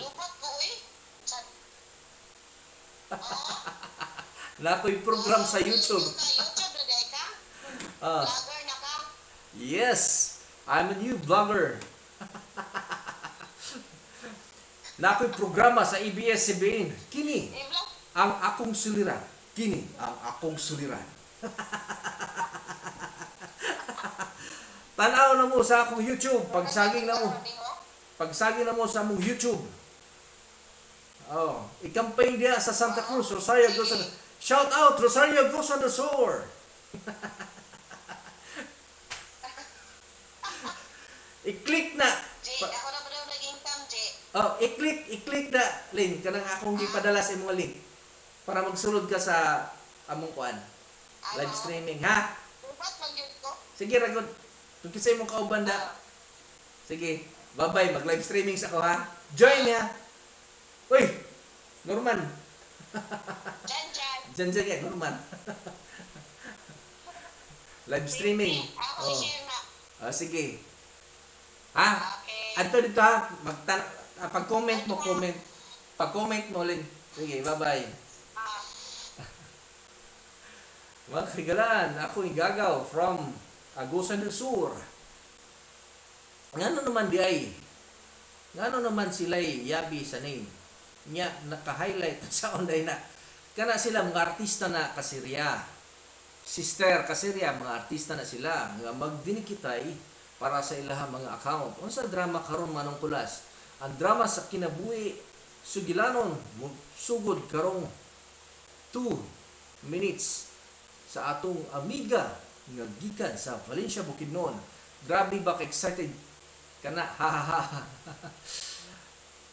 Nakoy program sa YouTube. Yes, I'm a new vlogger. Nakoy programa sa ABS-CBN. Kini ang akong suliran. Kini ang akong suliran. Tanaw na mo sa akong YouTube. Pagsaging na mo. Pagsaging na mo sa among YouTube. Oh, i-campaign diya sa Santa Cruz, Rosario Agusan. Shout out Rosario Agusan del Sur. I-click na. Jay, ako na ba daw nag-income, Jay? Oh, i-click na link kanang akong gipadala sa imong link para magsulod ka sa among kuan. Live streaming ha. Ubat man gyud ko. Sige ragod. Kung kinsa imong kauban da. Sige, bye-bye, mag-live streaming sa ko ha. Join ya. Uy, Norman. Jan Jan. Diyan diyan yan, Norman. Live streaming. Ako Oh. i-share na. Ah, sige. Ha? Okay. Adto dito ha, pag-comment mo, comment. Pag-comment mo, Lin. Sige, bye-bye. Ah. Mga kagalaan, ako yung Gagaw from Agusan del Sur. Ngano naman di ay? Ngano naman sila'y yabi sa name? Nya, naka-highlight sa online na. Kana sila mga artista na kasirya. Sister kasirya, mga artista na sila. Nga magdinikitay para sa ilahang mga account. Unsa drama karon manong kulas? Ang drama sa kinabuhi sugilanon sugod karong 2 minutes sa atong amiga nga gikan sa Valencia, Bukidnon. Grabe ba ka-excited ka na? Ha ha ha.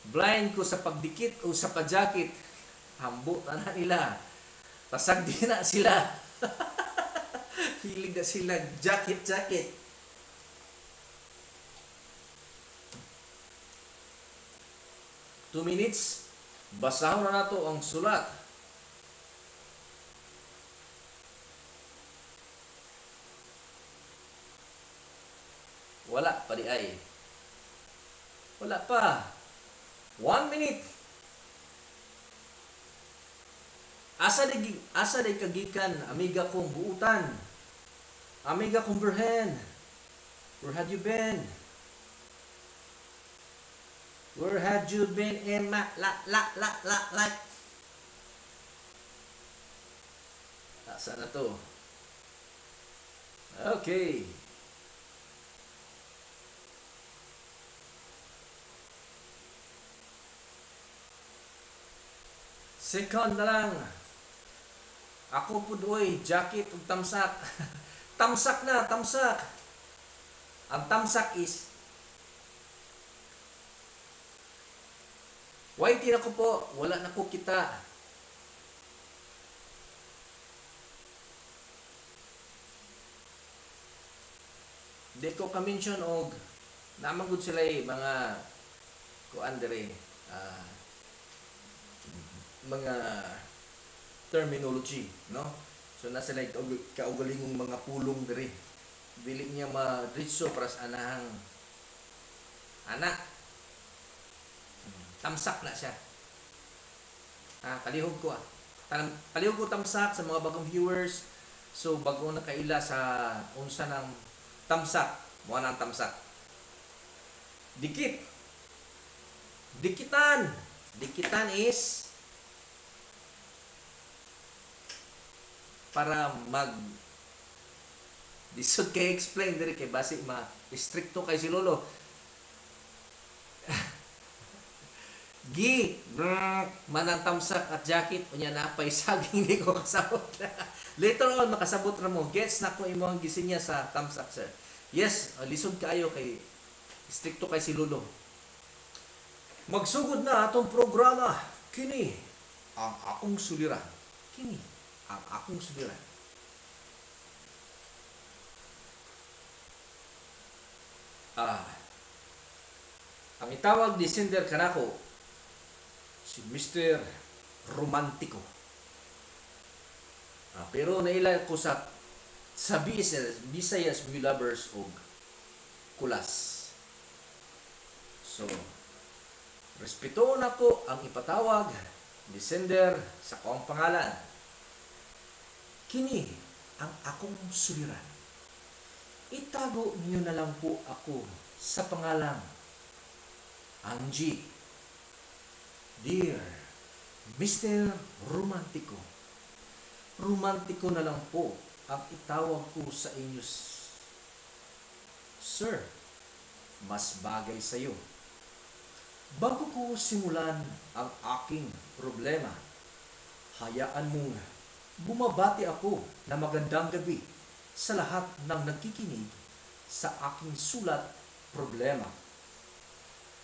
Blind ko sa pagdikit o sa pajakit. Hambo na na nila. Pasag di na sila. Hilig na sila. Jacket, jacket. 2 minutes. Basahon na nato ang sulat. Wala pa di ay. Wala pa. 1 minute. Asa di kagikan amiga kong buutan. Amiga kong birhen. Where had you been? Where had you been in my la la la la life? Asa na to? Okay. Second na lang. Ako pud oy, jacket ug tamsak. Tamsak na, tamsak. Ang tamsak is whitey na ko po, wala na ko kita. Di ko ka-mention og namagod sila mga kuan dere, mga terminology, no? So nasa like kaugalingong mga pulong dere. Dili niya madritso para sa anahang anak. Tamsak na siya. Palihog ko ah. Palihog ko tamsak sa mga bagong viewers. So bago na kaila sa unsa ng tamsak, mo na ang tamsak. Dikit. Dikitan. Dikitan is para mag Lisod kay explain diri kay basi ma strikto kay si Lolo. Gi manang tamsak at jacket unya napay saging, di ko kasabot. Later on makasabot ra mo. Gets na ko imong gisinya sa tamsak, sir. Yes, lisod kaayo kay strikto kay si Lolo. Magsugod na atong programa. Kini ang akong suliran. Kini ang akong suliran. Ang itawag ni sender kanako si Mr. Romantiko. Pero naila ko sa BSL, Visayas View Lovers og Kulas. So, respeto nako ang ipatawag ni sender sa akong pangalan. Kini ang akong suliran. Itago niyo na lang po ako sa pangalang Angie. Dear Mr. Romantiko, Romantiko na lang po ang itawag ko sa inyo. Sir, mas bagay sa iyo. Bago ko simulan ang aking problema, hayaan mong bumabati ako na magandang gabi sa lahat ng nakikinig sa aking sulat problema.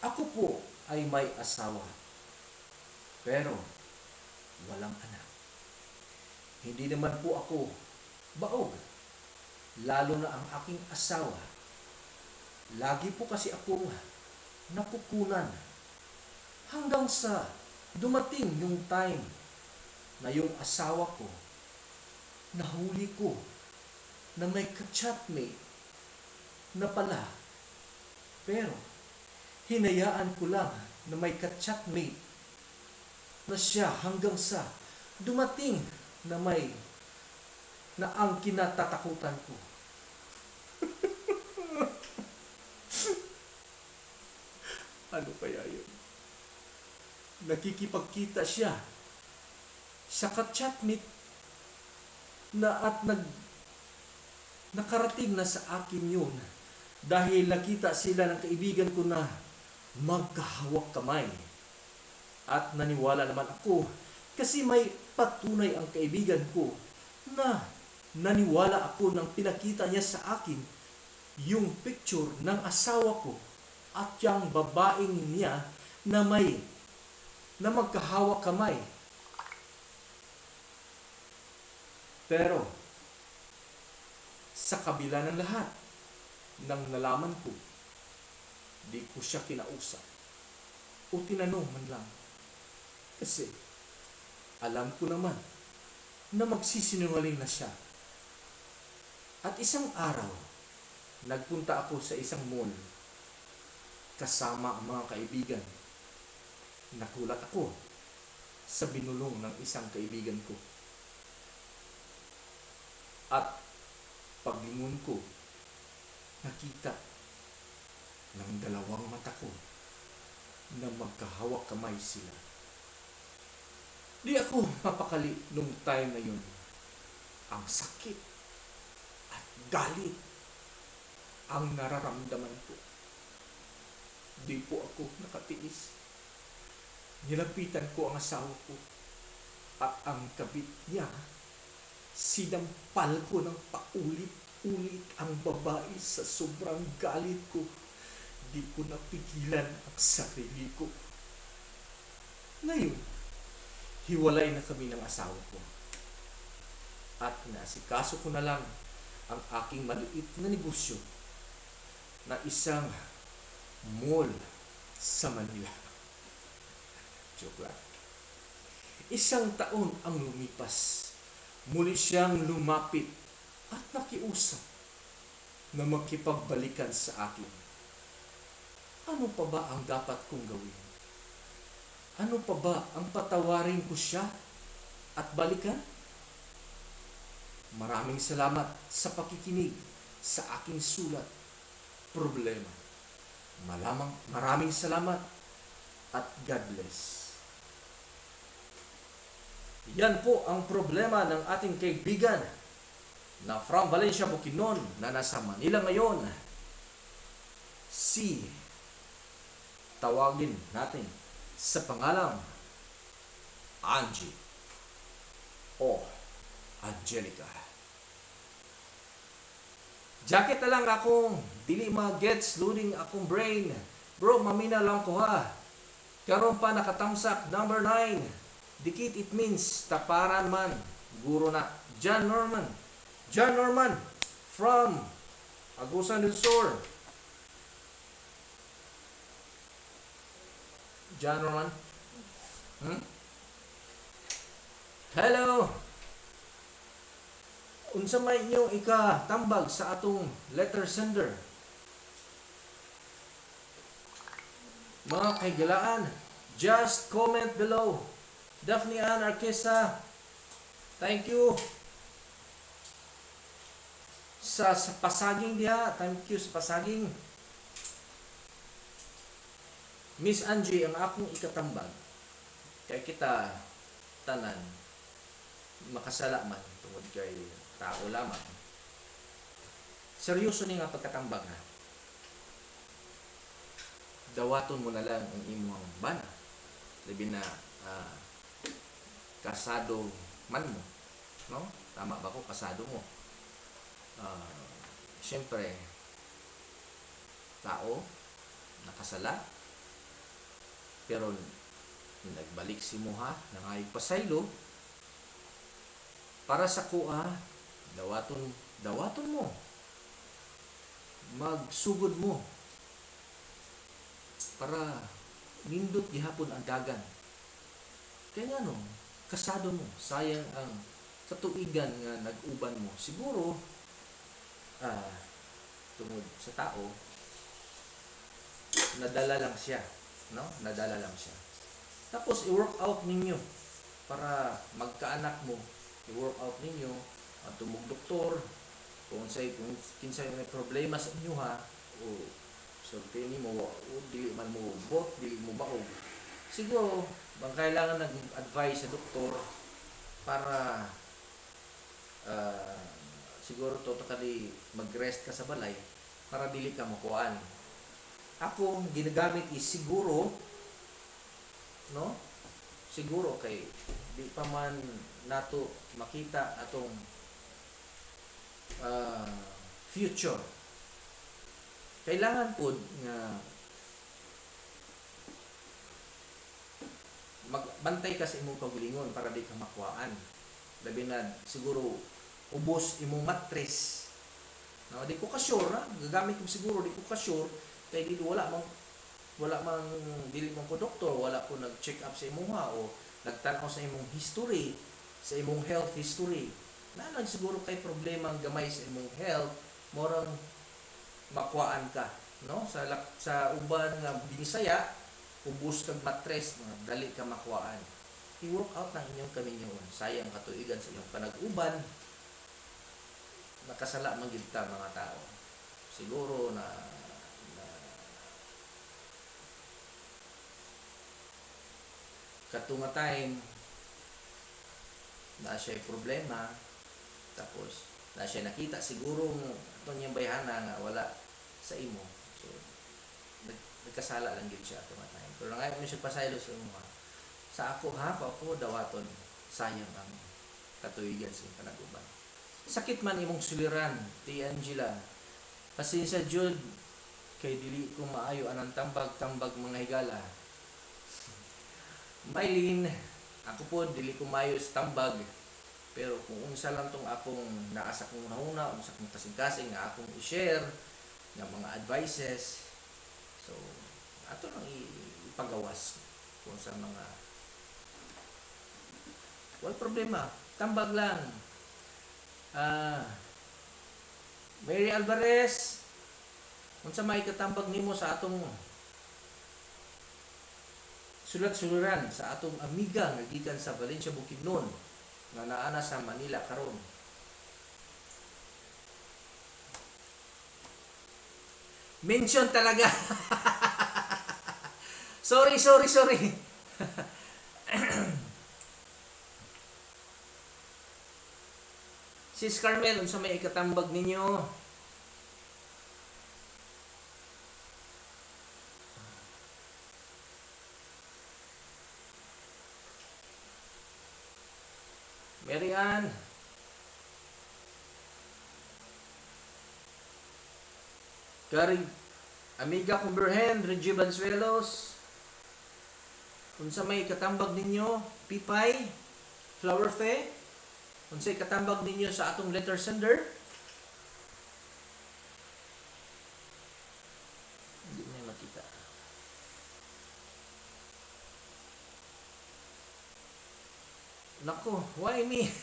Ako po ay may asawa, pero walang anak. Hindi naman po ako baog, lalo na ang aking asawa. Lagi po kasi akong nakukunan hanggang sa dumating yung time na yung asawa ko, nahuli ko na may ka-chatmate na pala. Pero hinayaan ko lang na may ka-chatmate na siya hanggang sa dumating na may na ang kinatatakutan ko. Ano kaya yun? Nakikipagkita siya sa ka-chatmate na at nakarating na sa akin yun dahil nakita sila ng kaibigan ko na magkahawak kamay. At naniwala naman ako kasi may patunay ang kaibigan ko na naniwala ako nang pinakita niya sa akin yung picture ng asawa ko at yung babaeng niya na may na magkahawak kamay. Pero sa kabila ng lahat ng nalaman ko, di ko siya kinausap o tinanong man lang. Kasi alam ko naman na magsisinungaling na siya. At isang araw, nagpunta ako sa isang mall kasama ang mga kaibigan. Nagulat ako sa binulong ng isang kaibigan ko. At paglingon ko, nakita ng dalawang mata ko na magkahawak kamay sila. Di ako mapakali nung time na yun. Ang sakit at galit ang nararamdaman ko. Di po ako nakatiis. Nilapitan ko ang asawa ko at ang kabit niya, sinampal ko ng paulit-ulit ang babae sa sobrang galit ko. Di ko napigilan ang sarili ko. Ngayon, hiwalay na kami ng asawa ko. At nasikaso ko na lang ang aking maliit na negosyo na isang mall sa Manila. Joke lang. Isang taon ang lumipas. Muli siyang lumapit at nakiusap na makipagbalikan sa akin. Ano pa ba ang dapat kong gawin? Ano pa ba ang patawarin ko siya at balikan? Maraming salamat sa pakikinig sa aking sulat, problema. Maraming salamat at God bless. Yan po ang problema ng ating kaibigan, Na from Valencia, Bukidnon, na nasa Manila ngayon. Si tawagin natin sa pangalang Angie o Angelica. Jacket na lang akong dili ma-gets, loading akong brain. Bro, mamina lang ko ha. Karon pa nakatamsak number 9. Dikit, it means taparan man. Guro na. John Norman. John Norman from Agusan del Sur. John Norman. Hello. Unsa may inyong ikatambag sa atong letter sender? Mga kahigalaan, just comment below. Daphne Ann Arquesa, thank you. Sa pasaging diha, thank you sa pasaging. Miss Angie, ang akong ikatambag, kay kita tanan makasala man tungod kay tao lamang. Seryoso ni nga pagkatambag ha. Dawaton mo na lang ang imong bana. Labi na kasado man mo, no? Tama ba ko? Kasado mo. Siyempre, tao nakasala, pero nagbalik si Muha, nangayog pasaylo para sa kuha, dawaton mo, magsugod mo para nindot gihapon ang dagan. Kaya nga no, kasado mo, sayang ang katuigan nga nag-uban mo. Siguro, tungod sa tao, nadala lang siya, no? Nadala lang siya. Tapos i-work out ninyo para magkaanak mo, i-work out ninyo at tumug doktor kung unsay, kung kinsay may problema sa inyo ha, o sulti nimo o dili man mo bot, dili mo baog. Siguro bang kailangan nag-advise sa doktor para siguro totally mag-rest ka sa balay para dili ka makuan. Ako ginagamit is siguro, no? Siguro kay di pa man nato makita atong future. Kailangan pod nga magbantay ka sa imong kaugalingon para di ka makuhaan. Labi na siguro ubos imong mattress. No, di ko ka sure, ha? Gagamit ko siguro, di ko ka sure kay di wala mang dili man ko doktor, wala ko nag-check up sa imuha o nagtan-aw sa imong history, sa imong health history. Naa lang siguro kay problema ang gamay sa imong health, morang makuhaan ka, no? Sa uban nga binisaya, ubos kag mattress, mga dali ka makuhaan. I-work out ng inyong kaminyoon. Sayang katuigan sa inyong panag-uban. Nakasala man gyud ta mga tao. Siguro na kato nga time na siya problema, tapos na siya nakita siguro atong niyang bayhana nga wala sa imo, so nagkasala lang gyud siya ato nga time, pero ngayon mo siya pasaylo sa imo. Sa ako ha, pa ako dawaton, sayang ang katuigan sa imong panag-uban. Sakit man imong suliran, Ti Angela. Pasensya jud kay dili ko maayo anang tambag-tambag mga higala. Mylene, ako po dili ko maayo sa tambag, pero kung unsa lang tong akong naa sa akong hunahuna, unsa akong kasing-kasing nga akong i-share nga mga advices, so ato lang ipagawas kung sa mga wala problema, tambag lang. Mary Alvarez, unsa may katambag nimo sa atong sulat-suluran sa atong amiga nga gikan sa Valencia, Bukidnon nga naa na sa Manila karon? Mention talaga. Sorry, sorry, sorry. Sis Carmel, unsa may ikatambag ninyo? Mary Ann. Kari Amiga Kumberhen, Reggie Bansuelos. Unsa may katambag ninyo? Pipay, Flower Fe. Unsay katambag ninyo sa atong letter sender? Hindi na makita. Nako, why me?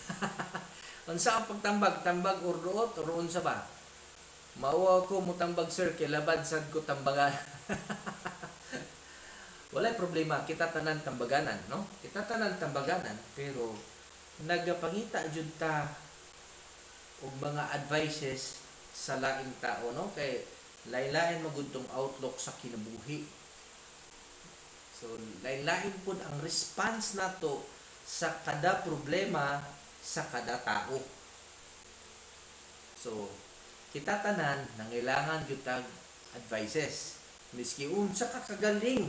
Unsa ang pagtambag? Tambag or duot or unsa ba? Mauwaw ko mutambag, sir, kay labad sad ko tambagan. Walay problema, kita tanan tambaganan, no? Kita tanan tambaganan, pero nagapangita jud ta og mga advices sa laing tao, no? Kay lain-lain magud tong outlook sa kinabuhi. So lain-lain pud ang response nato sa kada problema sa kada tao. So kita tanan nangailangan gyud tag advices. Miski unsa ka kagaling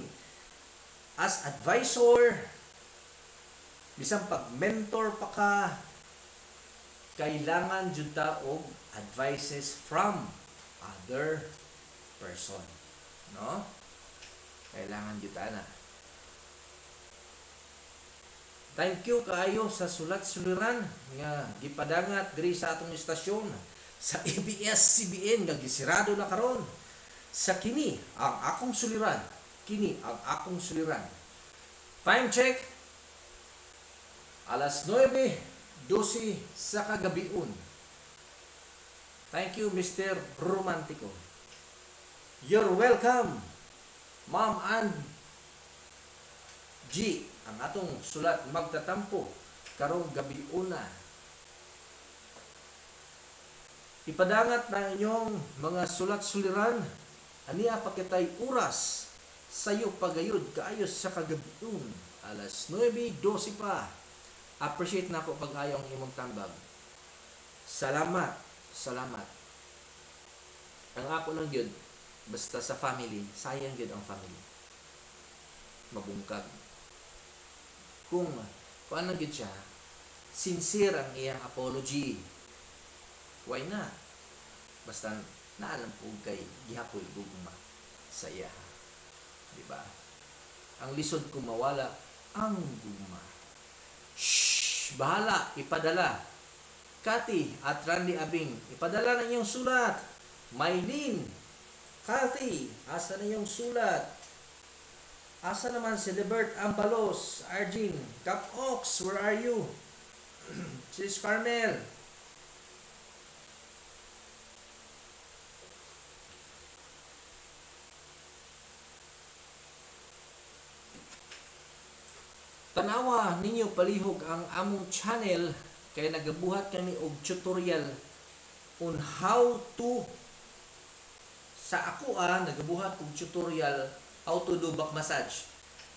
as advisor, bisan pag mentor pa ka, kailangan jud ta og advices from other person, no? Kailangan jud ta na. Thank you kaayo sa sulat suliran nga gipadangat diri sa atong istasyon sa ABS-CBN nga gisirado na karon. Sa kini ang akong suliran, kini ang akong suliran. Time check, alas 9:12 sa kagabiun. Thank you, Mr. Romantico. You're welcome, Ma'am Ann G. Ang atong sulat magtatampo karong gabiuna. Ipadangat na inyong mga sulat-suliran. Ania pa kitay oras sayo pagayod kaayo sa kagabiun. Alas 9:12 pa. Appreciate na ako pag-ayo ang imong tambag. Salamat, salamat. Ang ako lang yun, basta sa family, sayang yun ang family. Mabungkag. Kung ano yun siya, sincere ang iyang apology. Why not? Basta naalam ko kay gihapoy gugma sa iya. Diba? Ang lisod kung mawala ang gugma. Shhh! Bahala, ipadala. Cathy at Randy Abing, ipadala na inyong sulat. Maylin, Cathy, asa na inyong sulat? Asa naman si Libert Ambalos, Arjun, Cap Ox, where are you? Sis Carmel. Tanawa ninyo palihog ang among channel kay nagabuhat kami og tutorial on how to sa ako nagabuhat og tutorial how to do back massage.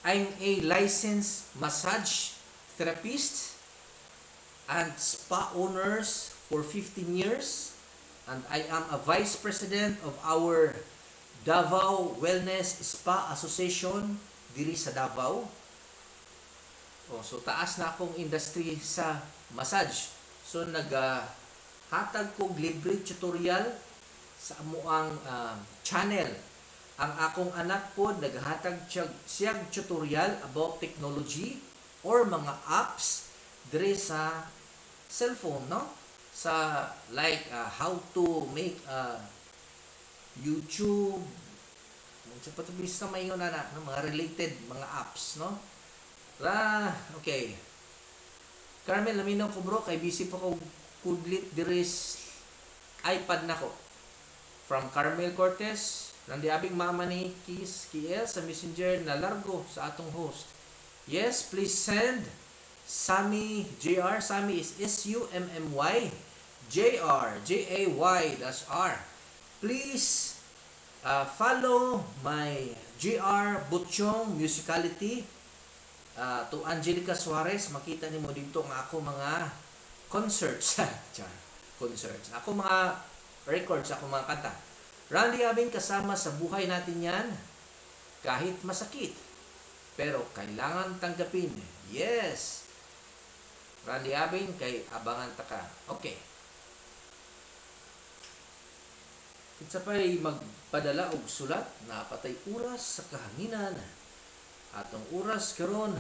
I'm a licensed massage therapist and spa owners for 15 years, and I am a vice president of our Davao Wellness Spa Association diri sa Davao. Oh, so taas na akong industry sa massage. So naghatag kog libre tutorial sa amuang channel. Ang akong anak po naghatag siyag tutorial about technology or mga apps diri sa cellphone, no? Sa like how to make YouTube, sa patubis na mayon na, no? Mga related mga apps, no? Okay. Carmel, laminaw ko bro, kay busy pa ko kudlit diri iPad nako. From Carmel Cortez, Randy Abing mama ni Kiss KL sa messenger na largo sa atong host. Yes, please send Sammy JR. Sammy is S-U-M-M-Y J-R J-A-Y-R. Please follow my JR Butchong Musicality. To Angelica Suarez, makita nimo dito ang ako mga concerts. Char. Concerts. Ako mga records, ako mga kanta. Randy Abing, kasama sa buhay natin yan, kahit masakit. Pero kailangan tanggapin. Yes! Randy Abing, kay abangan ta ka. Okay. Kinsa pa'y magpadala og sulat, napatay oras sa kahanginan. Atong oras karon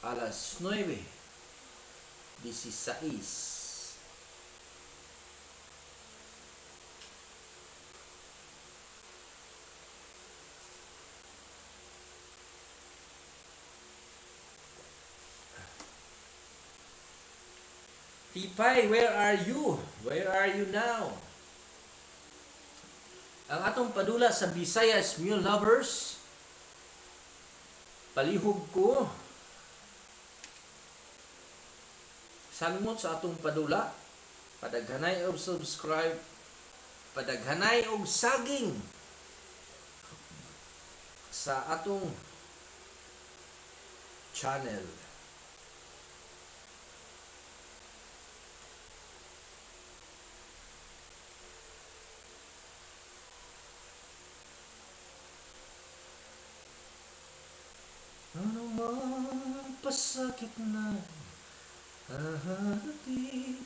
alas 9:16. Tipay, where are you? Where are you now? Ang atong padula sa Visayas Mule Lovers, palihog ko, salmot sa atong padula, padaghanay og subscribe, padaghanay og saging sa atong channel. Ano man pasakit na haharapin,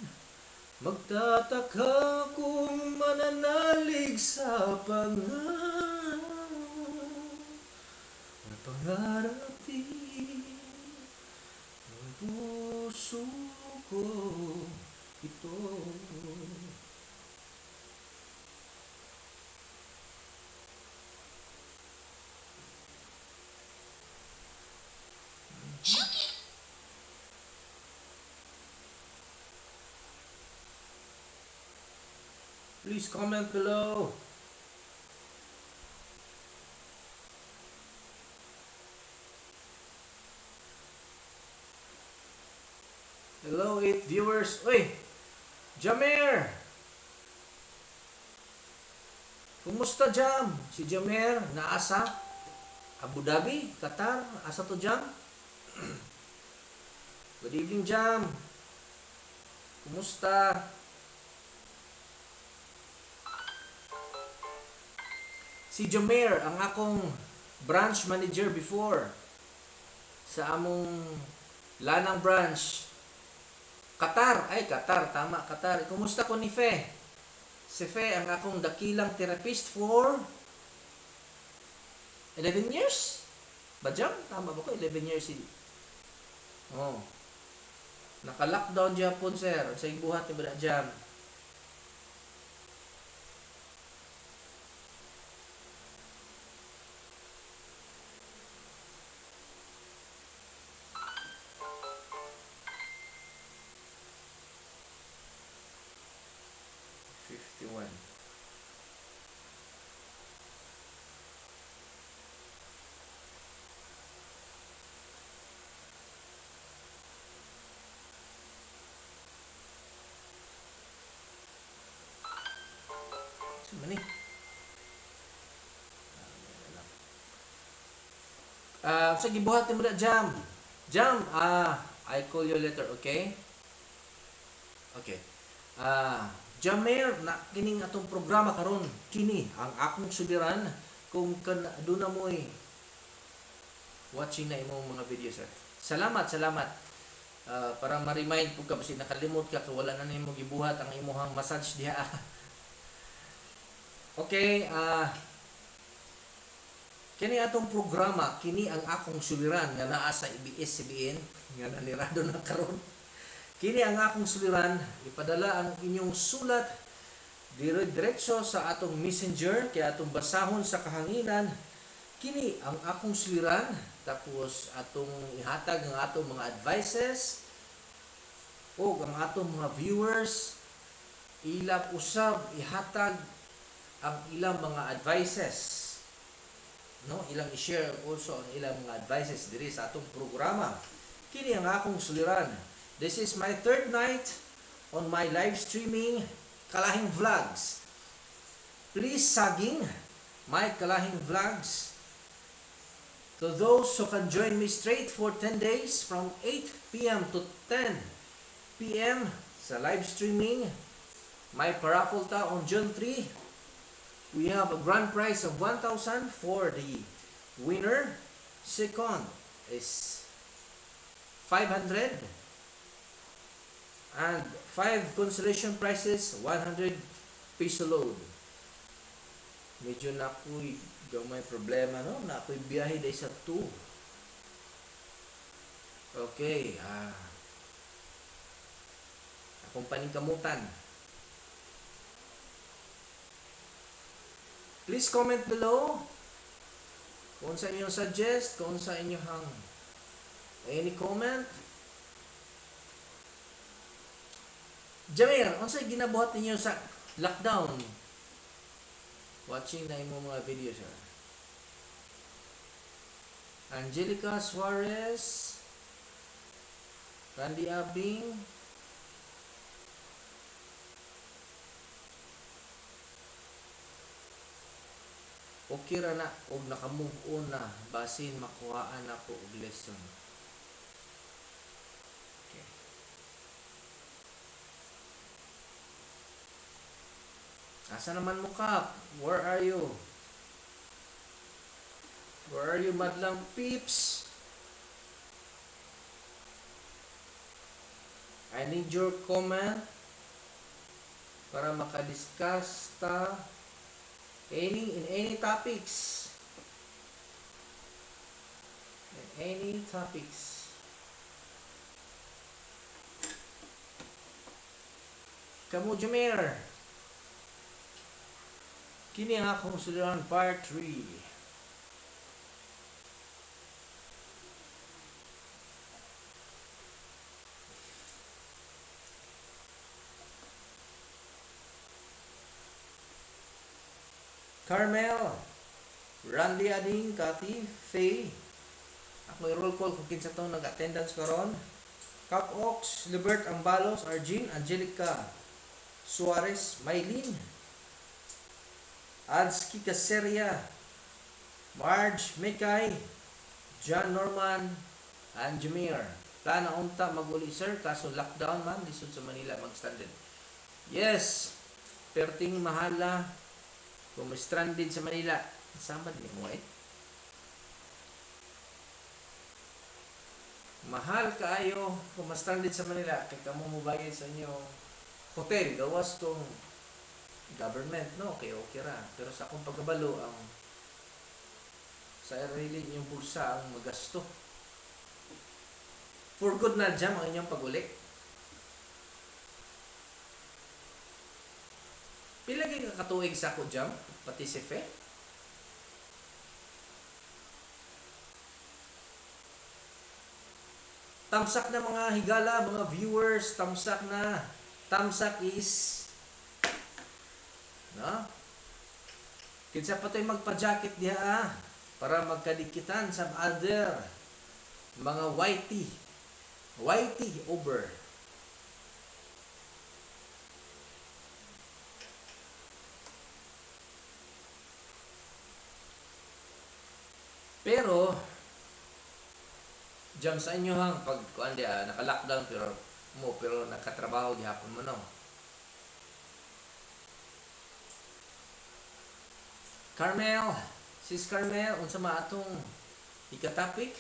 magtataka kung mananalig sa pangarap, pangarap din ng puso ko ito. Please comment below. Hello, 8 viewers. Uy, Jamer! Kumusta, Jam? Si Jamer, naasa? Abu Dhabi, Qatar, asa to, Jam? Good evening, Jam. Kumusta? Si Jamer, ang akong branch manager before sa among Lanang branch. Qatar, ay Qatar, tama, Qatar. Kumusta ko ni Fe? Si Fe, ang akong dakilang therapist for 11 years? Ba, Jam? Tama ba ko? 11 years si... Oh. Naka-lockdown Japon, sir. Sa buhat ni ba Jam? 51. Saan man eh? Sa gibuhat mo na, Jam. Jam, I call you later, okay? Okay. Jamer, na kining atong programa karon, kini ang akong suliran kung kan aduna mo'y watching na imong mga video, sir. Salamat, salamat. Para ma-remind po ka, kasi nakalimot ka, kung wala na nimo gibuhat ang imuhang massage diha. Okay, kini atong programa, kini ang akong suliran nga naa sa ABS-CBN, nga nanirado na karon. Kini ang akong suliran, ipadala ang inyong sulat diretso sa atong messenger, kaya atong basahon sa kahanginan. Kini ang akong suliran, tapos atong ihatag ang atong mga advices o ang atong mga viewers, ilang usab ihatag ang ilang mga advices, no, ilang i-share also ang ilang mga advices diri sa atong programa. Kini ang akong suliran. This is my third night on my live streaming Kalahing Vlogs. Please saging my Kalahing Vlogs. To those who can join me straight for 10 days from 8 p.m. to 10 8 p.m. sa live streaming. May paraffle ta on June 3. We have a grand prize of 1,000 for the winner. Second is 500 and 5 consolation prizes, 100 piso load. Medyo na ako'y gamay problema, no? Na ako'y biyahe dahil sa 2. Okay, akong paningkamutan. Please comment below kung sa inyong suggest, kung sa inyong any comment. Jamir, unsay ginabuhat ninyo sa lockdown? Watching na imong mga video, sir. Angelica Suarez, Randy Abing, okay ra na og naka-move on na, basin makuhaan nako og lesson. Okay. Asa naman mo, Kap? Where are you? Where are you, madlang peeps? I need your comment para makadiscuss ta any in any topics. In any topics. Kamo, Jameer. Kini ang akong suliran part 3. Carmel, Randy Ading, Cathy, Faye. Ako i-roll call kung kinsa tong nag-attendance karon. Cap Ox, Libert Ambalos, Arjun, Angelica Suarez, Mylene, Adski Caseria, Marge Mekay, John Norman, and Jamir. Plano unta mag-uli, sir, kaso lockdown man, lisod sa Manila mag-stranded. Yes, perting mahala kung stranded sa Manila. Sama din mo eh. Mahal kaayo kung ma-stranded sa Manila kay kamo mobayad sa inyong hotel, gawas kung government, no, kay okay ra. Pero sa akong pagkabalo, ang sa sarili inyong bulsa ang magasto. For good na jam ang inyong pag-uli. Pila gyud ka katuig sa ako jam, pati si Fe? Tamsak na mga higala, mga viewers, tamsak na. Tamsak is, no? Kinsa pa to'y magpa-jacket diha, para magkadikitan sa other mga whitey. Whitey over. Pero jam sa inyo hang pag kuan di, naka-lockdown pero mo pero nakatrabaho gihapon mo, no. Carmel, sis Carmel, unsa ma atong ikatapik?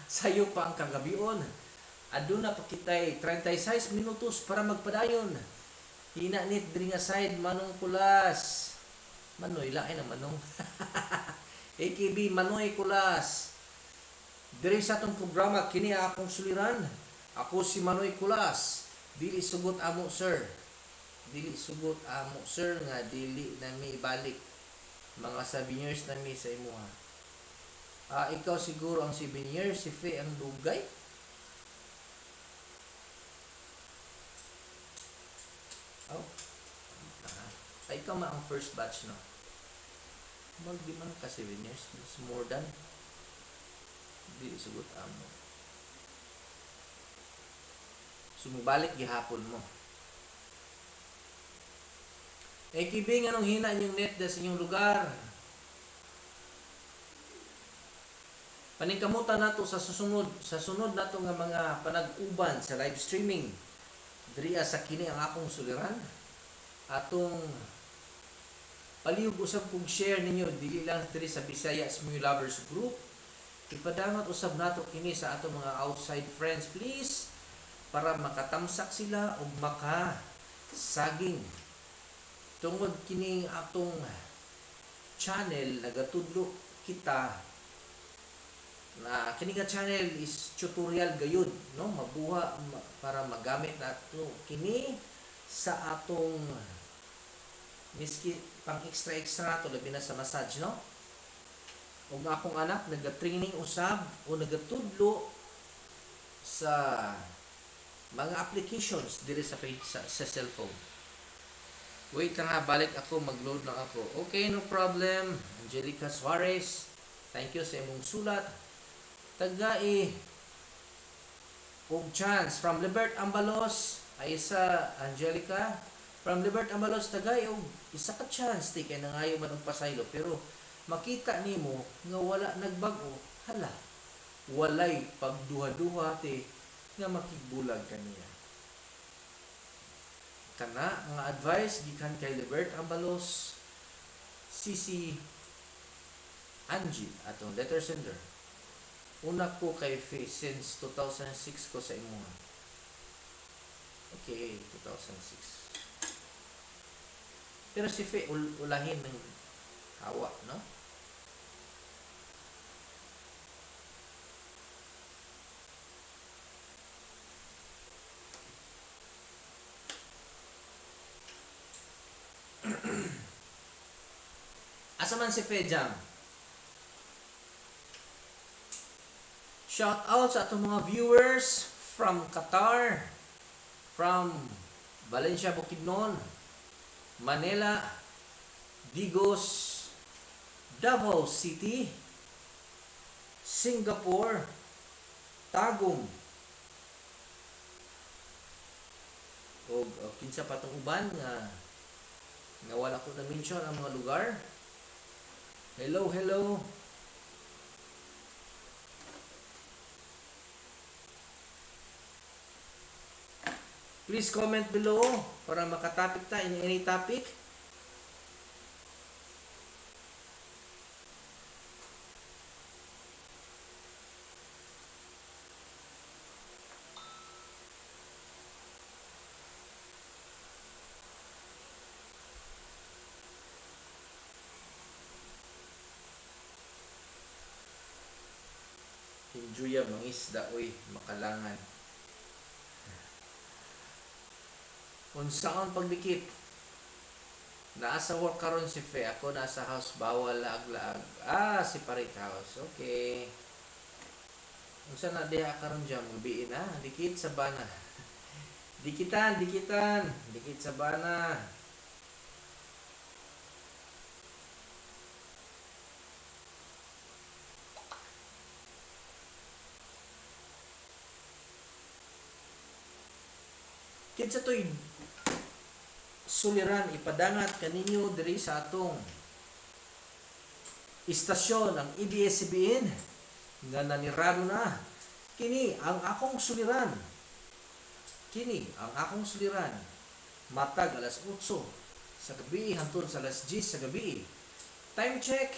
Sayo pa ang kagabion. Aduna pa kitay 36 minutos para magpadayon. Hina nit diri nga side Manong Kulas. Manoy lain ang manong. AKB Manoy Kulas. Diri sa atong programa kini akong suliran. Ako si Manoy Kulas. Dili sugot amo sir. Dili sugot amo sir nga dili nami ibalik mga 7 years nami sa imuha. Ikaw siguro ang 7 years, si Faye ang dugay. Oh. Ay, ikaw ma ang first batch, no? Mag di man ka 7 years, it's more than. Dili sugot amo. Sumubalik gihapon mo. AKB, anong hina inyong net sa inyong lugar? Paningkamutan nato sa susunod sa sunod nato nga mga panag-uban sa live streaming diri sa kini ang akong suliran. Atong palihog usab kog share ninyo dili lang diri sa Bisaya Smoy Lovers Group. Ipadangat usab nato kini sa atong mga outside friends, please, para makatamsak sila ug makasaging. Tungod kini atong channel nagatudlo kita na kini nga channel is tutorial gayud, no, mabuha para magamit nato kini sa atong miski pang extra extra nato, labi na sa massage, no. Ug akong anak naga-training usab o nagatudlo sa mga applications diri sa cellphone. Wait lang ha, balik ako, mag-load lang ako. Okay, no problem. Angelica Suarez, thank you sa imong sulat. Tagai og chance from Libert Ambalos, ay sa Angelica from Libert Ambalos, tagay og isa ka chance ti kay nangayo man og pasaylo, pero makita nimo nga wala nagbag-o, hala, walay pagduha-duha ti nga makigbulag kaniya. Kana nga advice gikan kay Libert Ambalos, CC Angie atong letter sender. Una ko kay Faye since 2006 ko sa imuha. Okay, 2006. Pero si Faye ulahin ng hawa, no? Asa man si Faye jam? Shout out sa atong mga viewers from Qatar, from Valencia, Bukidnon, Manila, Digos, Davao City, Singapore, Tagum, og kinsa pa tong uban nga wala ko na-mention ang mga lugar. Hello, hello. Please comment below para makatapik ta in any topic. Enjoy mangisda oy makalangan. Unsaon pagdikit? Naa sa work karon si Fe, ako nasa house, bawal laag-laag. Ah, separate house. Okay. Unsa na diha karon jam gabi na, dikit sa bana. Dikitan, dikitan, dikit sa bana. Kinsa to'y suliran ipadangat kaninyo diri sa atong istasyon ang ABS-CBN nga nanirado na. Kini ang akong suliran. Kini ang akong suliran. Matag alas 8 sa gabi hangtod sa alas 10 sa gabi. Time check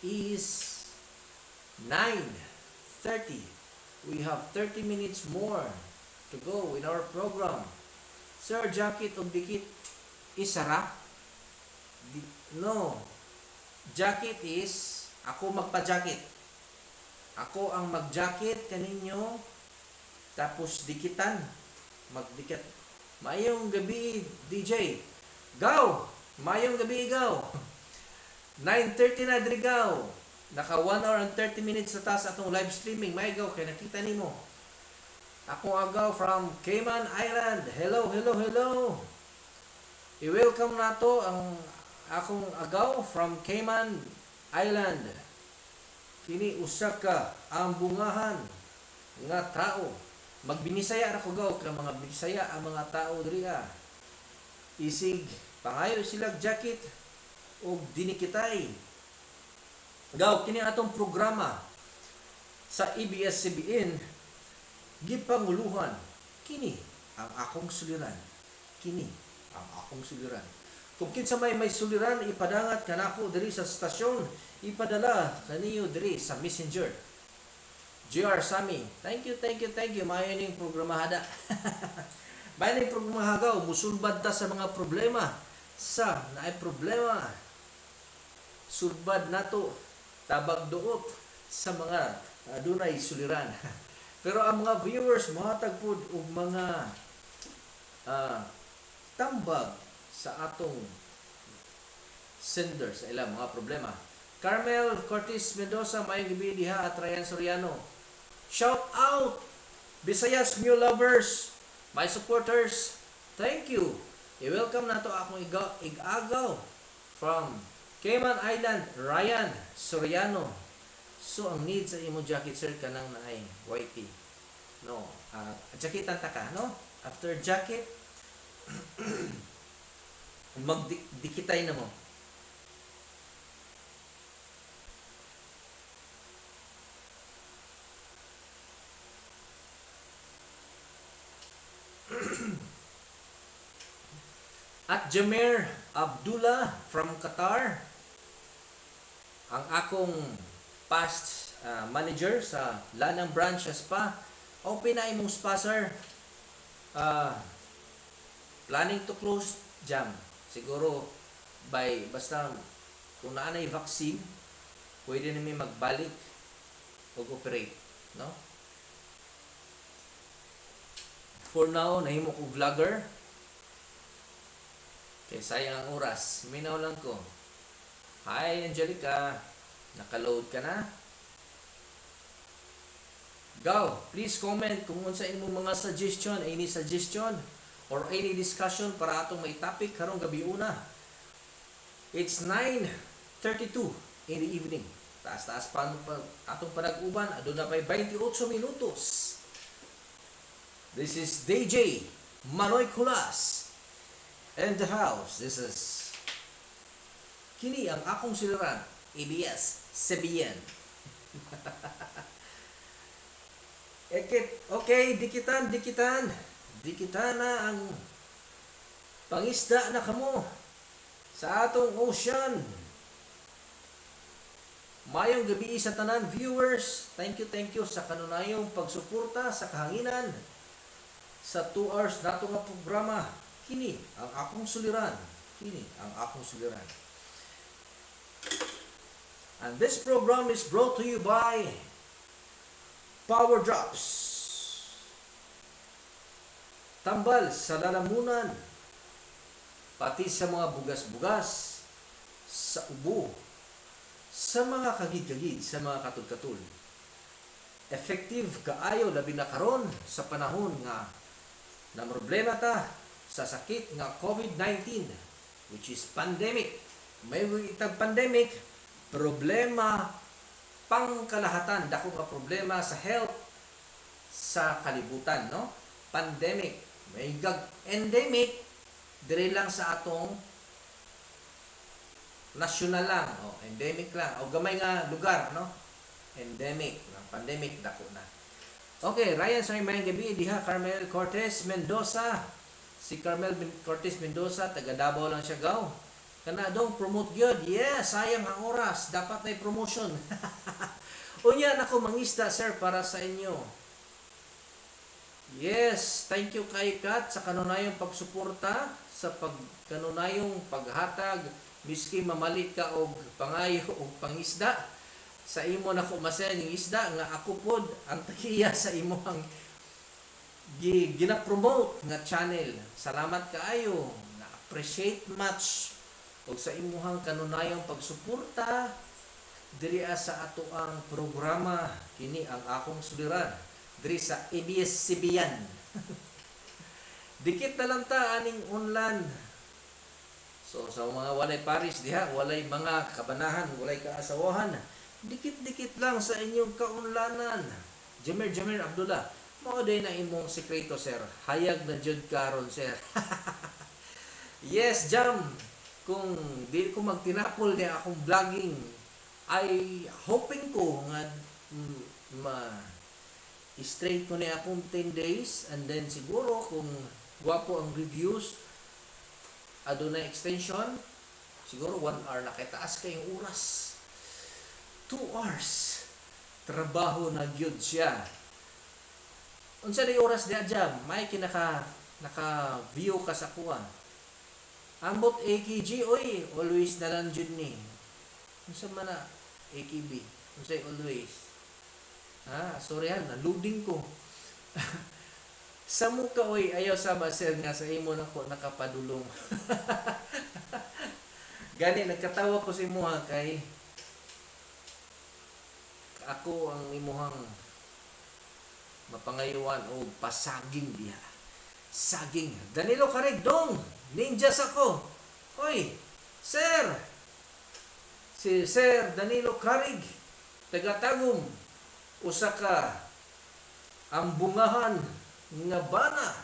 is 9:30. We have 30 minutes more to go in our program. Sir, jacket og dikit isara? No. Jacket is ako magpa-jacket. Ako ang mag-jacket kaninyo tapos dikitan. Magdikit. Maayong gabi, DJ. Go! Maayong gabi, go! 9:30 na diri, go. Naka 1 hour and 30 minutes na taas atong live streaming. May go kay nakita nimo. Akong agaw from Cayman Island. Hello, hello, hello. I-welcome nato ang akong agaw from Cayman Island. Kini usa ka ambungahan nga tao. Magbinisaya ra ko gaw kay mga Bisaya ang mga tao diri ah. Isig pangayo sila jacket og dinikitay. Gaw kini atong programa. Sa ABS-CBN gipanguluhan kini ang akong suliran. Kini ang akong suliran. Kung kinsa may suliran, ipadangat kanako diri sa stasyon, ipadala kaniyo diri sa Messenger. JR Sami, thank you, thank you, thank you. Maayo ning programa hada. Maayo ning programa hagaw, musulbad ta sa mga problema. Sa naay problema, sulbad nato, tabag duot sa mga adunay suliran. Pero ang mga viewers mohatag pud og mga tambag sa atong sender sa ilang mga problema. Carmel Cortez Mendoza, maayong gabi diha at Ryan Soriano. Shout out Visayas New Lovers, my supporters. Thank you. I-welcome nato akong igagaw from Cayman Island, Ryan Soriano. So ang need sa imong jacket, sir, kanang naay whitey. No, jacketan ta ka, no? After jacket, magdikitay na mo. At Jamer Abdullah from Qatar, ang akong past manager sa Lanang Branch sa spa. Open na imong spa, sir. Planning to close jam. Siguro by basta kung naa nay vaccine, pwede na mi magbalik og operate, no? For now, nahimo ko vlogger. Kay sayang ang oras. Minaw lang ko. Hi, Angelica. Naka-load ka na? Go! Please comment kung unsa imong mga suggestion, any suggestion or any discussion para atong may topic karong gabi una. It's 9:32 in the evening. Taas-taas pa atong panag-uban. Aduna pa'y 28 minutos. This is DJ Manoy Kulas in the house. This is kini ang akong suliran, ABS-CBN. Okay, dikitan, dikitan. Dikitan na ang pangisda na kamo sa atong ocean. Mayong gabi sa tanan viewers. Thank you sa kanunayong pagsuporta sa kahanginan sa 2 hours nato nga programa. Kini ang akong suliran. Kini ang akong suliran. And this program is brought to you by Power Drops. Tambal sa lalamunan, pati sa mga bugas-bugas, sa ubo, sa mga kagid-kagid, sa mga katul-katul. Effective kaayo labi na karon sa panahon nga namroblema ta sa sakit nga COVID-19, which is pandemic. May itag pandemic, problema pangkalahatan, dako nga problema sa health sa kalibutan, no? Pandemic, may gag endemic dire lang sa atong national lang, o endemic lang, o gamay nga lugar, no? Endemic, ang pandemic dako na. Okay, Ryan, sorry, mayong gabi diha Carmel Cortez Mendoza. Si Carmel Cortez Mendoza, taga Davao lang siya gaw. Kana dong promote gyud. Yes, sayang ang oras, dapat na promotion. Unya nako mangisda, sir, para sa inyo. Yes, thank you kay Kat sa kanunayong pagsuporta, sa pagkanunayong paghatag miski mamalit ka og pangayo og pangisda. Sa imo nako masaya ning isda nga ako pod ang tagiya sa imong gina-promote nga channel. Salamat kaayo, na-appreciate much og sa imuhang kanunayong pagsuporta diri sa ato ang programa kini ang akong suliran diri sa ABS-CBN. Dikit na lang ta aning unlan. So sa mga walay paris diha, walay mga kabanahan, walay kaasawahan, dikit-dikit lang sa inyong kaunlanan. Jamer Jamer Abdullah, mao day na imong sekreto, sir. Hayag na jud karon, sir. Yes, Jam. Kung di ko magtinapol niya akong vlogging, ay hoping ko nga Ma straight ko ni akong 10 days and then siguro kung gwapo ang reviews, adunay extension, siguro 1 hour na kay taas kayong oras. 2 hours. Trabaho na gyud siya. Unsa di oras diha jam? May kinaka naka view ka sa kuha. Ambot AKG oy, always na lang jud ni. Unsa man na AKB? Unsay always? Ah, sorry ha, na-loading ko. Sa muka oy, ayaw sa ba sir nga sa imo nako nakapadulong. Gani nagkatawa ko sa imuha kay ako ang imuhang mapangayuan og pasaging diha. Saging. Danilo Karigdong, ninjas ako. Oy, sir. Si Sir Danilo Karig, taga Tagum, usa ka ambungahan nga bana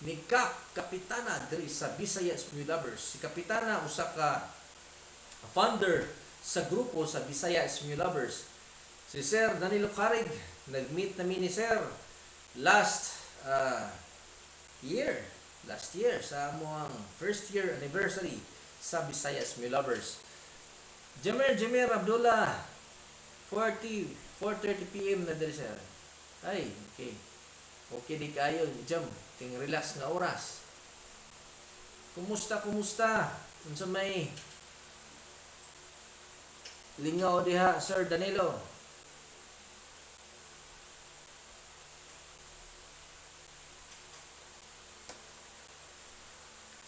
ni Kap Kapitana diri sa Visayas New Lovers. Si Kapitana usa ka founder sa grupo sa Visayas New Lovers. Si Sir Danilo Karig, nag-meet na mi ni Sir last year, last year sa amoang first year anniversary sa Visayas New Lovers. Jamer Jamer Abdullah, 4:30 PM na diri sir. Ay, okay. Okay di kayo, jam, ting relax nga oras. Kumusta, kumusta? Unsa may lingaw diha, Sir Danilo?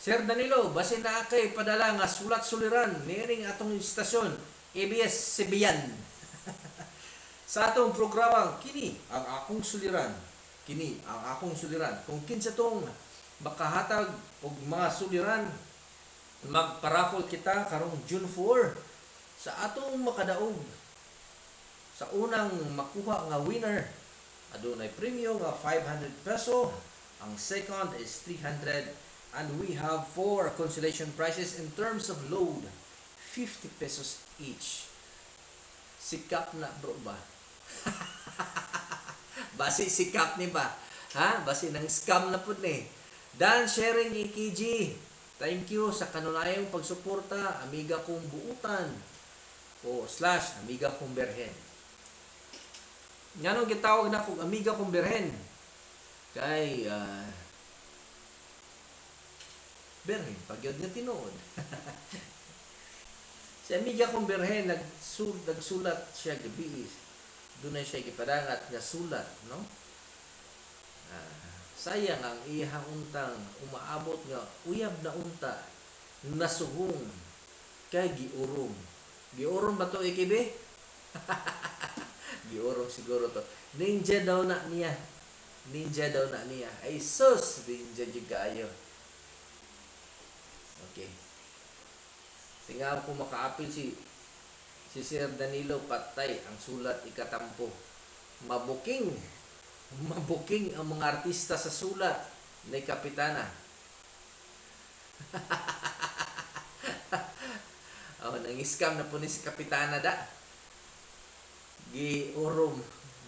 Sir Danilo, basin na kay padala nga sulat suliran niining atong istasyon ABS-CBN. Sa atong programa, kini ang akong suliran. Kini ang akong suliran. Kung kinsa tong makahatag og mga suliran, magpa-raffle kita karong June 4 sa atong makadaog. Sa unang makuha nga winner, adunay premyo nga 500 peso. Ang second is 300 and we have 4 consolation prizes in terms of load, 50 pesos each. Sikap na bro ba? Basi sikap ni ba? Ha? Basi nang scam na pud ni. Dan sharing EKG. Thank you sa kanunayong pagsuporta, amiga kong buutan o slash amiga kong berhen. Nganong gitawag na kong amiga kong berhen? Kay berhen pagyud nga tinuod. Si amiga kong berhen nagsulat siya gabi. Dunay siya gipadangat nga sulat, no? Sayang ang iha untang umaabot nga uyab na unta nasuhong kay giurong. Giurong ba to EKB? Giurong siguro to. Ninja daw na niya. Ninja daw na niya. Ay sus, ninja jud kaayo. Okay. Tingaw ko makaapil si Sir Danilo, patay ang sulat ikatampo. Mabuking. Mabuking ang mga artista sa sulat ni Kapitana. Oh, nang-scam na po ni si Kapitana da. Giurong,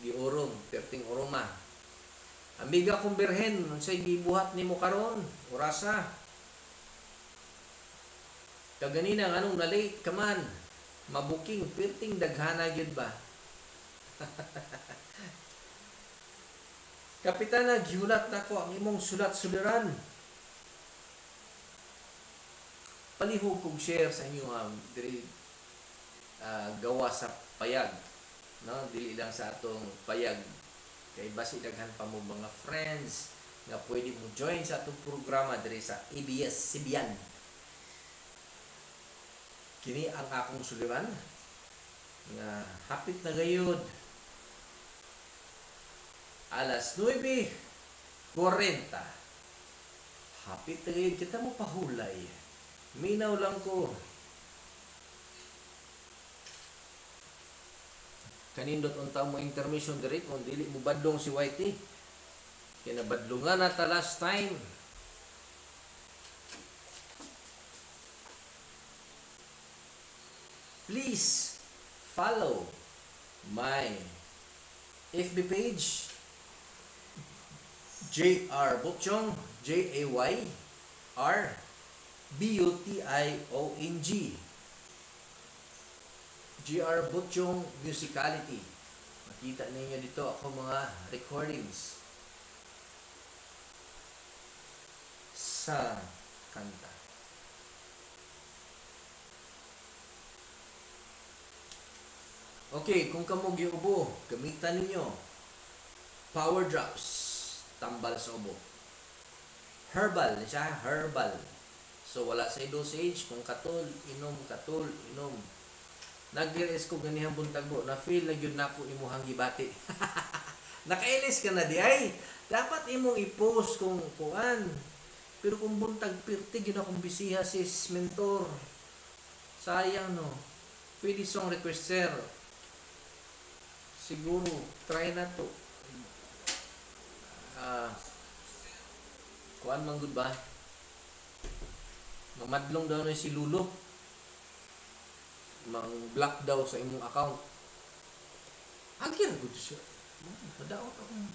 giurong, perting uroma. Amiga kong birhen, unsay gibuhat nimo karon? Orasa. Kaganina nganong na-late ka man? Mabuking perting daghana gyud ba? Kapitana, gihulat nako ang imong sulat suliran. Palihog kog share sa inyo diri gawa sa payag, no? Dili lang sa atong payag kay basi daghan pa mo mga friends nga pwede mo join sa atong programa diri sa ABS-CBN. Kini ang akong suliran nga hapit na gayud alas 9:40. Hapit na gayud kita mo pahulay. Minaw lang ko. Kanindot unta mo intermission diri kung dili mo badlong si Whitey. Kinabadlungan na ta last time. Please follow my FB page, JR Butiong, JAYR BUTIONG. JR Butiong Musicality. Makita ninyo dito ako mga recordings sa kanta. Okay, kung kamo giubo, gamitan ninyo Power Drops, tambal sa ubo. Herbal siya, herbal. So wala sa dosage, kung katul, inom, katul, inom. Nag-res ko ganihang buntag bro, na feel na gyud nako imuhang gibati. Nakailis ka na di ay. Dapat imong i-post kung kuan. Pero kung buntag pirti gyud akong bisiha sis mentor. Sayang no. Pwede song request sir. Siguro try na to. Kuan man gud ba? Mamadlong daw na si Lulo. Mang-block daw sa imong account. Agir gud siya. Madaot akong.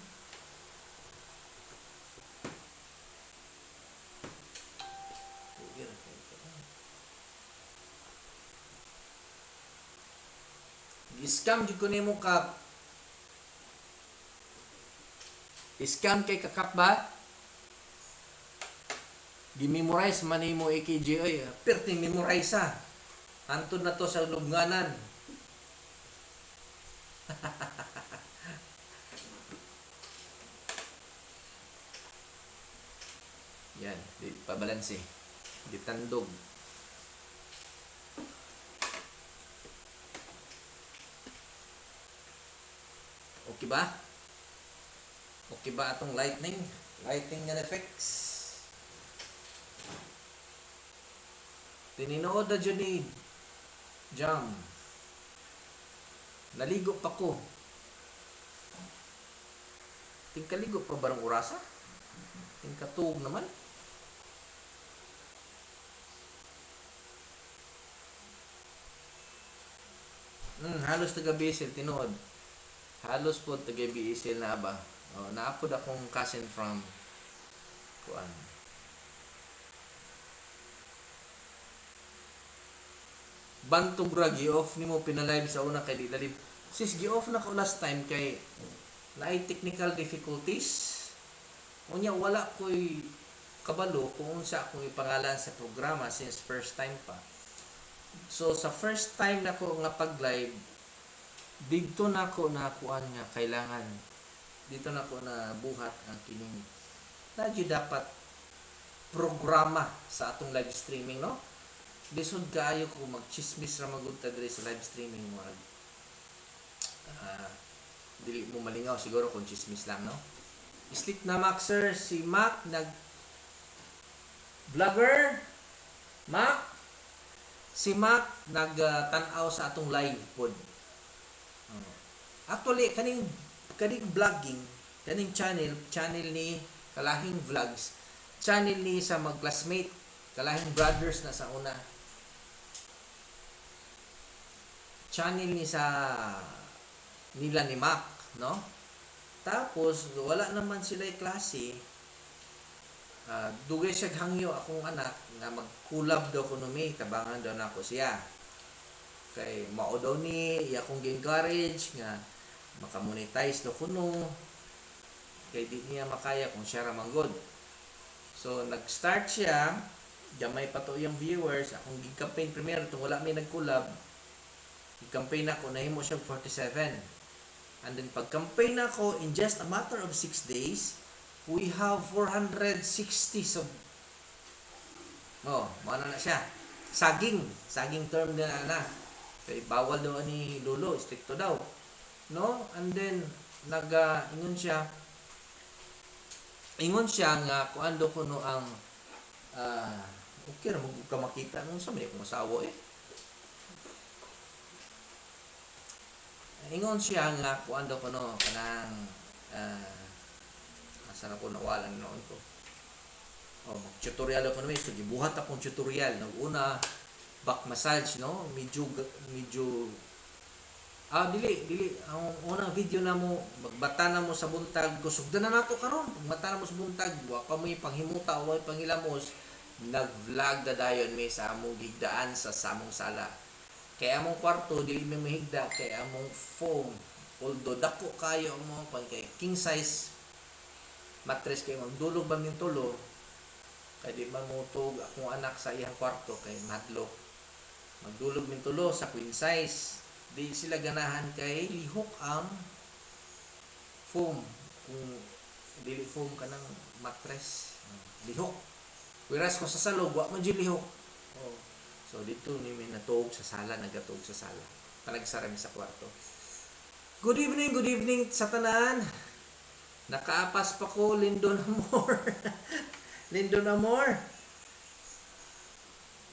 Gi-scam jud ko nimo kap. Scam kay kakap ba? Gi-memorize man nimo AKJ oy. Perting memorize ha. Antod na to sa lubnganan. Yan, di pabalanse. Gitandog. Okay ba? Okay ba atong lightning? Lightning and effects. Tininood na dyan ni Jam. Naligo pa ko. Tingkaligo pa barang orasa? Tingkatuog naman. Halos taga Bisil, tinuod. Halos po taga Bisil na ba? Oh, naapod akong cousin from kuan. Bantog ra gi-off nimo pinalive sa una kay di live. Sis gi-off na ko last time kay naay technical difficulties. Unya wala ko'y kabalo kung unsa akong ipangalan sa programa since first time pa. So sa first time nako nga pag-live, didto nako na kuan nga kailangan. Dito nako na buhat ang kining na dapat programa sa atong live streaming, no? Lisod kaayo ko magchismis ra magud ta diri sa live streaming mo. Dili mo malingaw siguro kung chismis lang, no? Sleep na Mac sir, si Mac nag vlogger Mac, si Mac nagtan-aw sa atong live pod. Actually kaning vlogging, kaning channel ni Kalahing Vlogs, channel ni sa mag-classmate, Kalahing Brothers na sa una. Channel ni sa nila ni Mac, no? Tapos wala naman sila klase. Dugay siya hangyo akong anak nga mag-collab daw kuno mi, tabangan daw nako siya. Kay mao daw ni iya akong gi-encourage nga maka-monetize daw kuno. Kay di niya makaya kung siya ra man gud. So nag-start siya, gamay pa to iyang viewers, akong gi-campaign primero tong wala may nag-collab. Gi-campaign ako, nahimo siya 47. And then pag-campaign ako, in just a matter of 6 days, we have 460 sub. Oh, mao na siya. Saging, saging term na na. Kay bawal daw ni Lolo, stricto daw. No? And then nag-ingon siya. Ingon siya nga kuan daw kuno ang okay ra mo ka makita nung sa man akong asawa eh. Ingon siya nga kuan daw kuno kanang asa na ko nawala noon ko. Oh, mag-tutorial ako naman. So gibuhat akong tutorial. Nag-una back massage, no? Medyo Ah, dili, dili. Ang unang video na mo, magbata na mo sa buntag, kusugdan na nato karon. Magbata na mo sa buntag, wa pa mo panghimuta o panghilamos, nag-vlog na dayon mi sa among higdaan sa samong sala. Kay among kwarto dili mi mahigda kay among foam. Although dako kayo ang mga kwan kay king size mattress kay magdulog ba min tulo kay di man motug akong anak sa iyang kwarto kay madlok. Magdulog min tulo sa queen size. Di sila ganahan kay lihok ang foam. Kung dili foam kanang mattress, lihok. Whereas kung sa salog, wa man jud lihok. Oh. So dito ni mi natuog sa sala, nagatug sa sala. Panagsara mi sa kwarto. Good evening sa tanan. Nakaapas pa ko, Lindon Amor. Lindon Amor.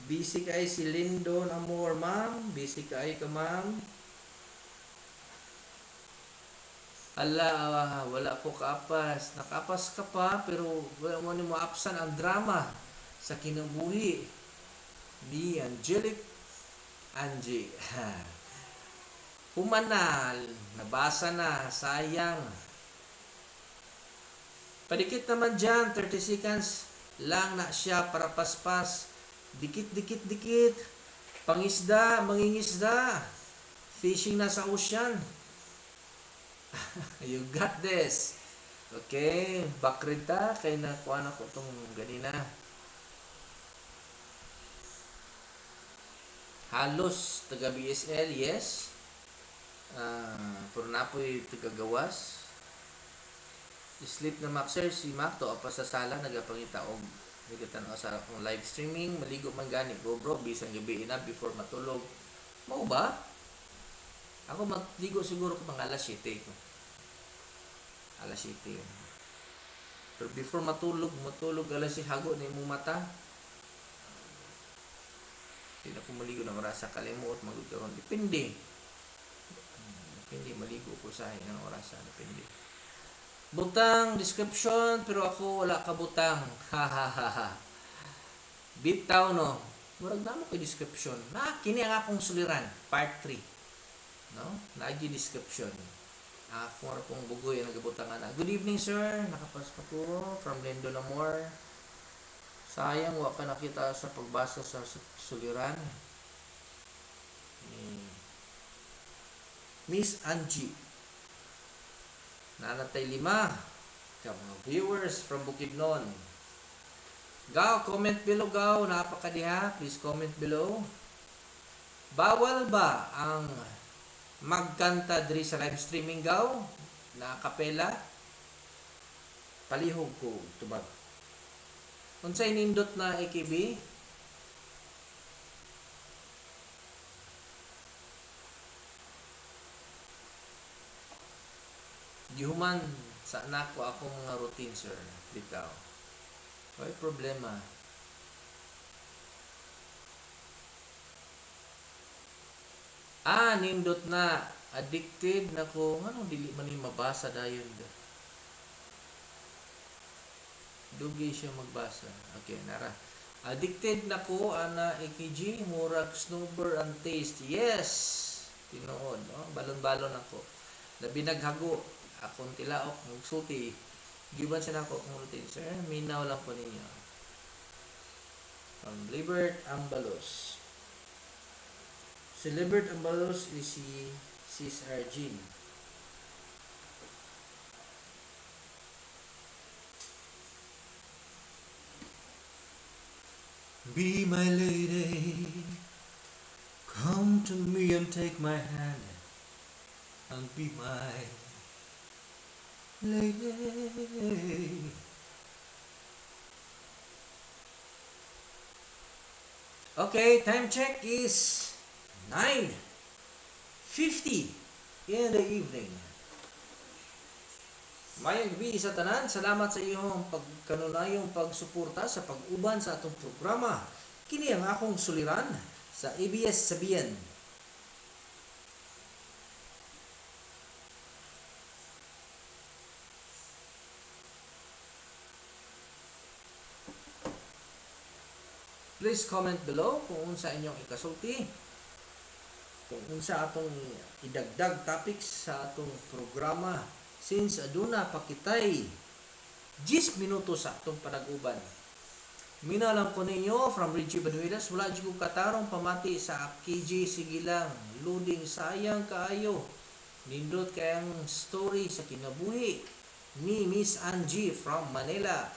Busy kay si Lindon Amor, ma'am. Busy kay ka, ma'am. Ala, wala ko kaapas. Nakaapas ka pa, pero wala mo ni maapsan ang drama sa kinabuhi ni Angelic Angie. Humanal, nabasa na, sayang. Padikit naman dyan, 30 seconds lang na siya para paspas. Dikit, dikit, dikit. Pangisda, mangingisda. Fishing na sa ocean. You got this. Okay, backread ta. Kaya nakuha na ko itong ganina. Halos taga BSL, yes. Pero napoy taga gawas. Sleep na Mac, sir. Si Mac to pa sa sala nagapangita og nagatan-aw sa akong live streaming. Maligo man gani go bro, bisan gabi na before matulog. Mao ba? Ako maligo siguro ko mga alas 7 ko. Alas 7. Pero before matulog, matulog alas 6 hago na imong mata. Di na ko maligo ng orasa, kalimuot magud karon. Depende. Depende maligo ko sa inang orasa, depende. Butang description pero ako wala ka butang. Ha ha ha ha. Bitaw no. Murag namo kay description. Na kini ang akong suliran part 3. No? Naagi description. Ako ra pong bugoy ang nagabutangan na. Good evening sir. Nakapas pa ko from Lindon Amor. Sayang wa ka nakita sa pagbasa sa suliran ni Miss Angie. Nanatay 5 ka mga viewers from Bukidnon. Gaw, comment below gaw, napakadiha. Please comment below. Bawal ba ang magkanta diri sa live streaming gaw na kapela? Palihog ko tubag. Unsay nindot na AKB? Gihuman sa nako akong mga routine sir bitaw. Way problema. Ah, nindot na. Addicted na ko. Nganong dili man ni mabasa dayon da? Dugay siya magbasa. Okay, nara. Addicted na ko ana AKG, murag snowbird ang taste. Yes. Tinuod, no? Balon-balon ako. Labi naghago akong tilaok magsulti. Giban siya nako akong routine, sir. Minaw lang po ninyo. From Libert Ambalos. Si Libert Ambalos is si Sis Arjun. Be my lady, come to me and take my hand, and be my lady. Okay, time check is 9:50 in the evening. Mayong gabi sa tanan, salamat sa iyong pagkanunayong pagsuporta sa pag-uban sa atong programa. Kini ang akong suliran sa ABS-CBN. Please comment below kung unsa inyong ikasulti. Kung unsa atong idagdag topics sa atong programa since aduna pa kitay 10 minuto sa atong panag-uban. Minaw lang ko ninyo from Reggie Banuelas, wala jud ko katarong pamati sa KJ, sige lang, loading, sayang kaayo. Nindot kay ang story sa kinabuhi ni Miss Angie from Manila.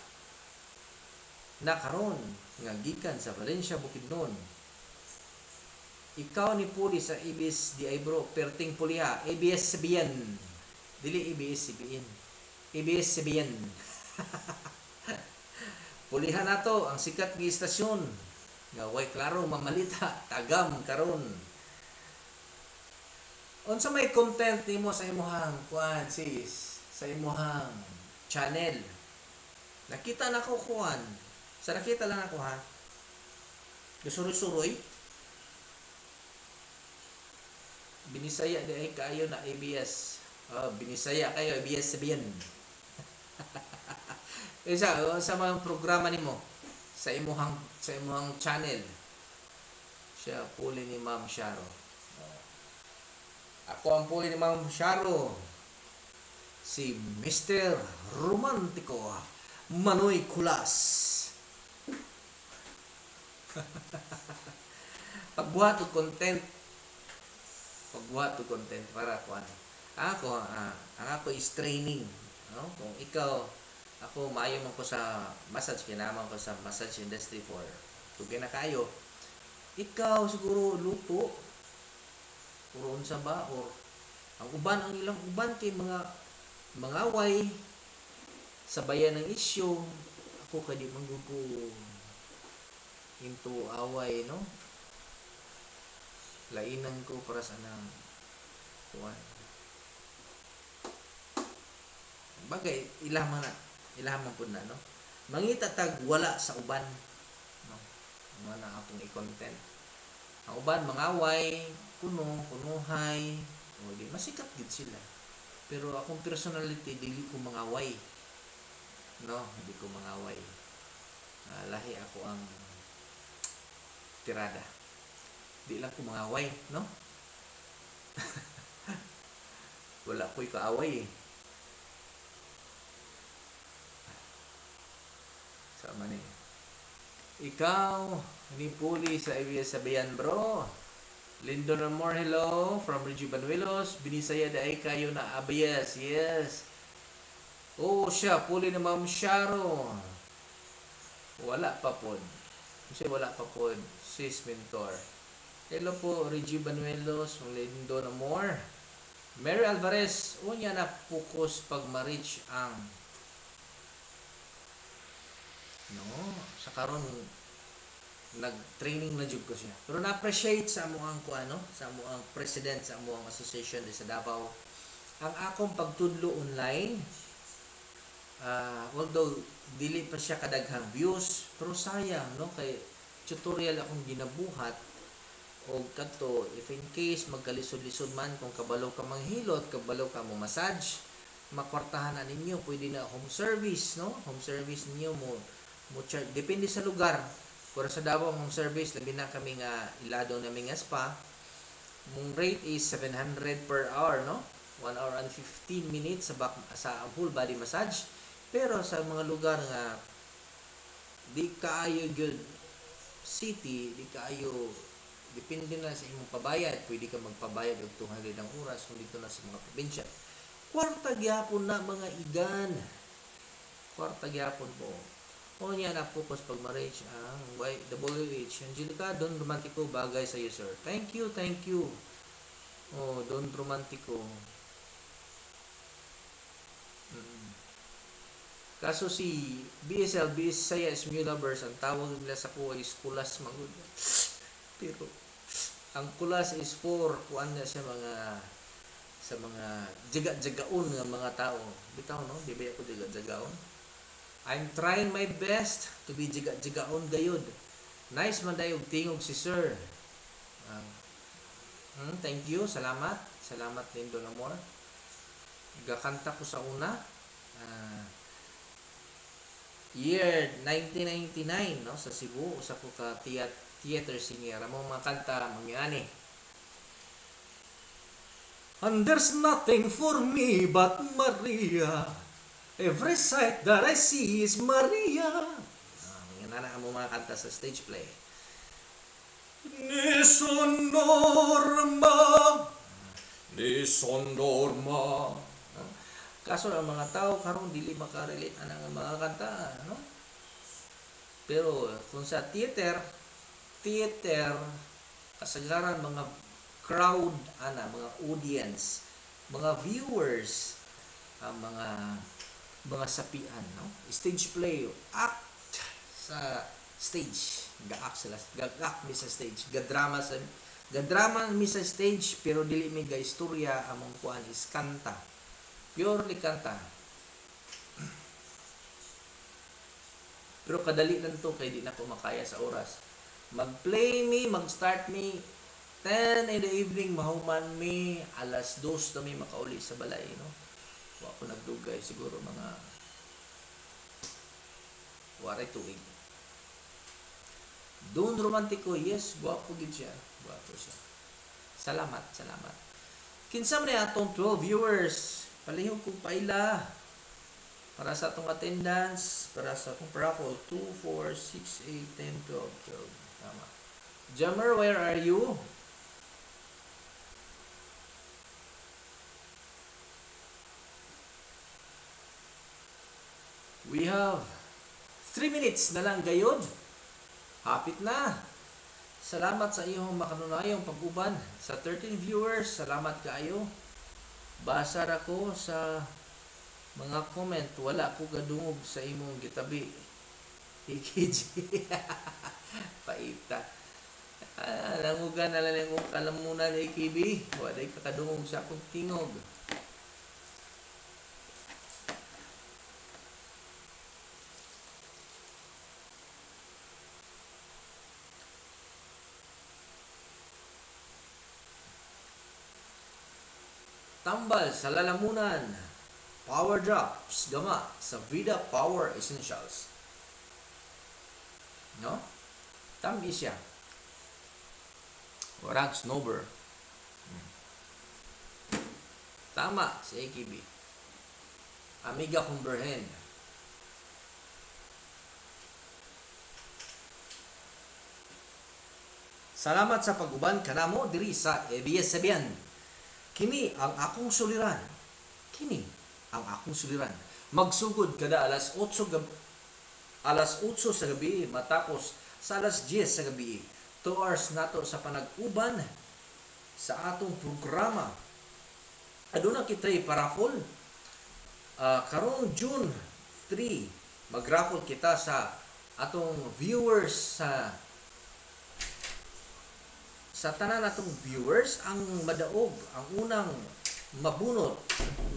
Na karon nga gikan sa Valencia, Bukidnon. Ikaw ni Puli sa ABS di ay bro, perting puliha, ABS-CBN. Dili ABS-CBN. ABS-CBN. Pulihan nato ang sikat nga istasyon nga way klaro mamalita tagam karon. Unsa may content nimo sa imuhang kuan, sis, sa imuhang channel? Nakita na ko kuan. Sa nakita lang ako ha. Gasuroy-suroy. Binisaya di ay kaayo na ABS. Oh, Binisaya kayo ABS-CBN. Isa sa mga programa nimo sa imuhang channel. Siya puli ni Ma'am Sharo. Oh. Ako ang puli ni Ma'am Sharo. Si Mr. Romantico Manoy Kulas. Pagbuhat og content. Pagbuhat og content para kuan. Ako, ang ako is training, no? Kung ikaw, ako maayo man ko sa massage, kinaman ko sa massage industry for dugay na kayo. Ikaw siguro luto or unsa ba, or ang uban, ang ilang uban kay mga away sa bayan ng isyu. Ako kay di man gud ko into away, no? Lainan ko para sa nang kuan bagay ilah man na, ilah man pud na, no? Mangita tag wala sa uban, no? Mo na akong i-content. Ang uban mangaway kuno kunuhay o di masikat gid sila, pero akong personality, dili ko mangaway, no? Hindi ko mangaway. Lahi ako ang tirada, di lang ko mangaway, no? Wala ko'y kaaway eh. Sama ni ikaw ni Puli sa ABS-CBN, bro. Lindon Amor, hello from Reggie Banuelos. Binisaya daay kayo na ABS. Yes. Oh, siya puli ni Ma'am Sharo. Wala pa pod. Kasi wala pa pod, sis mentor. Hello po, Reggie Banuelos, Lindon Amor. Mary Alvarez, unya na focus pag ma-reach ang, no, sa karon nag-training na jud ko siya. Pero na-appreciate sa amuang kuano, sa amuang president sa amuang association di sa Davao ang akong pagtudlo online. Although dili pa siya kadaghang views, pero sayang, no, kay tutorial akong ginabuhat o kadto if in case magkalisod-lisod man kung kabalo ka manghilot, kabalo ka mo massage, makwartahan na ninyo, pwede na home service, no? Home service ninyo mo mo charge depende sa lugar. Pero sa Davao, ang home service, labi na kami nga ilado namin nga spa, mong rate is 700 per hour, no? 1 hour and 15 minutes sa back, sa whole body massage. Pero sa mga lugar nga di kaayo gyud city, di kaayo, depende na sa imong pabayad. Pwede ka magpabayad og 200 ang oras kung dito na sa mga probinsya. Kwarta gyapon na, mga igan. Kwarta gyapon po. O niya na focus pag ma-reach ang YWH. Angelica, Don Romantico, bagay sa iyo, sir. Thank you, thank you. Oh, Don Romantico. Kaso si BSL, Bisaya is New Lovers, ang tawag nila sa kuha is kulas magud. Pero ang kulas is for kuan na sa mga jaga-jagaon nga mga tao. Bitaw, no? Di ba ako jaga-jagaon? I'm trying my best to be jaga-jagaon gayud. Nice man dayo og tingog si sir. Thank you, salamat. Salamat, Lindo Amor. Gakanta ko sa una. Year 1999, no, sa Cebu, usa ko ka theater singer. Amo mga kanta mangyani. And there's nothing for me but Maria. Every sight that I see is Maria. Ah, mga nana mo mga kanta sa stage play. Nessun dorma, nessun dorma. Ah, kaso ang mga tao karon dili makarelate anang mga kanta, no? Pero kung sa theater, theater kasagaran mga crowd ana, mga audience, mga viewers, ang mga sapian, no? Stage play, act sa stage, ga-act sila, ga-act mi sa stage, ga-drama mi sa stage, pero dili mi ga istorya, among kuan is kanta. Purely kanta. Pero kadali lang to kay di na ko makaya sa oras. Mag-play mi, mag-start mi 10 in the evening, mahuman mi alas 2 na mi makauli sa balay, no? Wa ko nagdugay siguro mga waray tuig. Don Romantico, yes, gwapo gid siya. Gwapo siya. Salamat, salamat. Kinsa man ni atong 12 viewers? Palihog kog paila para sa atong attendance, para sa atong raffle. 2, 4, 6, 8, 10, 12, 12. Tama. Jammer, where are you? We have 3 minutes na lang gayod. Hapit na. Salamat sa iyong makanunayong pag-uban. Sa 13 viewers, salamat kaayo. Basa ra ko sa mga comment, wala ko gadungog sa imong gitabi. AKG. Paita. Ah, langugan na lang akong kalamunan, AKB. Wala kakadungog sa akong tingog. Tambal sa lalamunan. Power Drops gama sa Vida Power Essentials. No? Tamis siya. Warag snowber. Tama si AKB. Amiga kong berhen. Salamat sa pag-uban kanamo diri sa ABS-CBN. Kini ang akong suliran. Kini ang akong suliran. Magsugod kada alas 8 alas 8 sa gabi matapos sa alas 10 sa gabi. 2 hours nato sa panag-uban sa atong programa. Aduna kitay paraffle. Karong June 3 magraffle kita sa atong viewers sa tanan atong viewers ang madaog, ang unang mabunot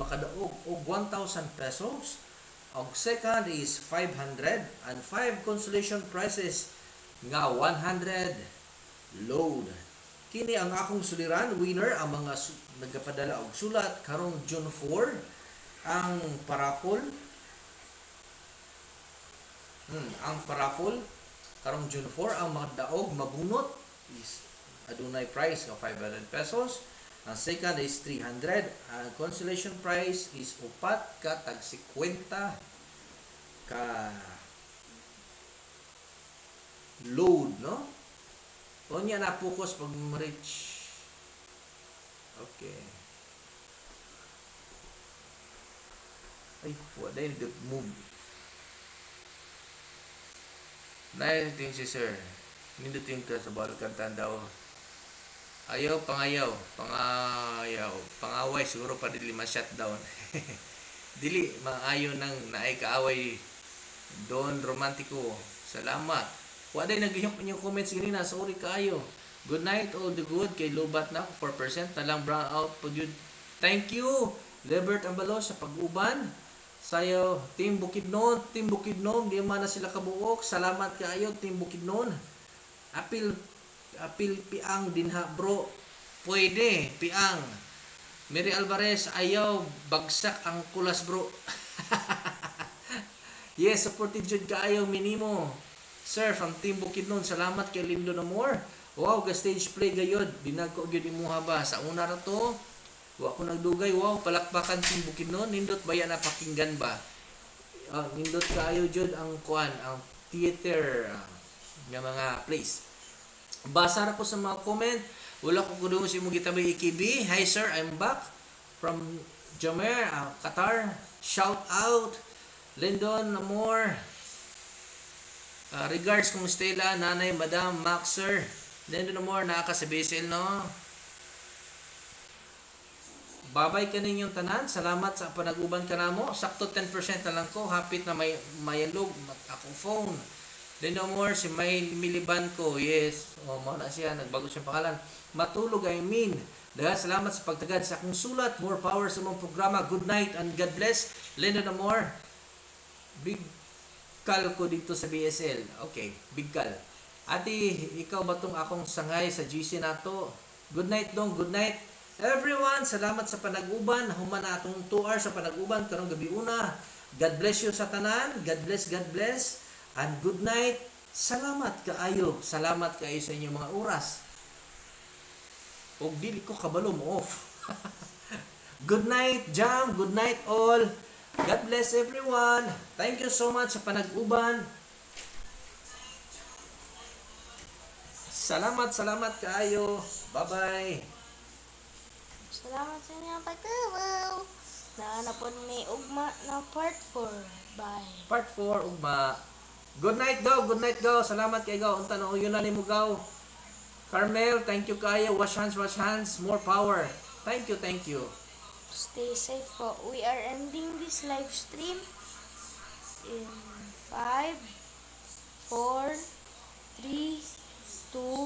makadaog og 1,000 pesos. Ang second is 500 and 5 consolation prizes nga 100 load. Kini ang akong suliran, winner ang mga nagapadala og sulat karong June 4 ang paraffle. Ang paraffle karong June 4 ang mga daog mabunot is adunay prize nga 500 pesos. Ang second is 300. Ang consolation prize is upat ka tag 50 ka load, no? Unya na focus pag ma-reach. Okay. Ay, wala yung move. Nice thing si sir. Nindutin ka sa Balkan daw. Ayaw, pangayaw, pangayaw, pangaway siguro pa dili ma-shutdown. Dili maayo nang naay kaaway. Don Romantico, salamat. Wa day naghihok inyong comments ganina, sorry kaayo. Good night all the good kay lobat na 4% na lang brown out pud yun. Thank you Lebert Ambalos sa pag-uban. Sayo Team Bukidnon, Team Bukidnon, di man na sila kabuok. Salamat kaayo Team Bukidnon. Apil apil piang dinha bro. Pwede piang. Mary Alvarez, ayaw bagsak ang kulas bro. Yes, supported jud kaayo minimo. Sir from Team Bukidnon, salamat kay Lindo Namor. Wow, ga stage play gayod. Dinagko gyud imuha ba sa una ra to. Wa ko nagdugay. Wow, palakpakan sing Bukidnon. Nindot ba yan na pakinggan ba? Nindot kaayo jud ang kuan, ang theater nga mga place. Basa ra ko sa mga comment. Wala ko kudungog sa imong gitabay EKB. Hi sir, I'm back from Jamer, Qatar. Shout out. Lyndon Amor. Regards kung Stella, Nanay, Madam, Max, sir. Lyndon Amor, naa ka sa BSL, no? Babay kaninyong tanan. Salamat sa panaguban kanamo. Sakto 10% na lang ko. Hapit na may mayalog akong phone. Lyndon Amor, si May Miliban ko. Yes. O, mao na siya. Nagbago siyang pangalan. Matulog, I mean. Dahil salamat sa pagtagad sa akong sulat. More power sa mong programa. Good night and God bless. Lyndon Amor. Big call ko dito sa BSL. Okay, big call. Ate, ikaw ba tong akong sangay sa GC nato? Good night dong, good night. Everyone, salamat sa panag-uban. Human na atong 2 hours sa panag-uban karong gabi una. God bless you sa tanan. God bless, God bless. And good night. Salamat kaayo. Salamat kaayo sa inyong mga oras. Og dili ko kabalo mo off. Good night, Jam. Good night all. God bless everyone. Thank you so much sa panag-uban. Salamat, salamat kaayo. Bye-bye. Salamat sa inyong pagtanaw. Naa na pod mi ugma na part 4. Bye. Part 4, ugma. Good night, gaw. Good night, gaw. Salamat kay gaw. Unta na uyon na nimo, gaw. Carmel, thank you kaayo. Wash hands, wash hands. More power. Thank you, thank you. Stay safe po. We are ending this live stream in 5, 4, 3, 2,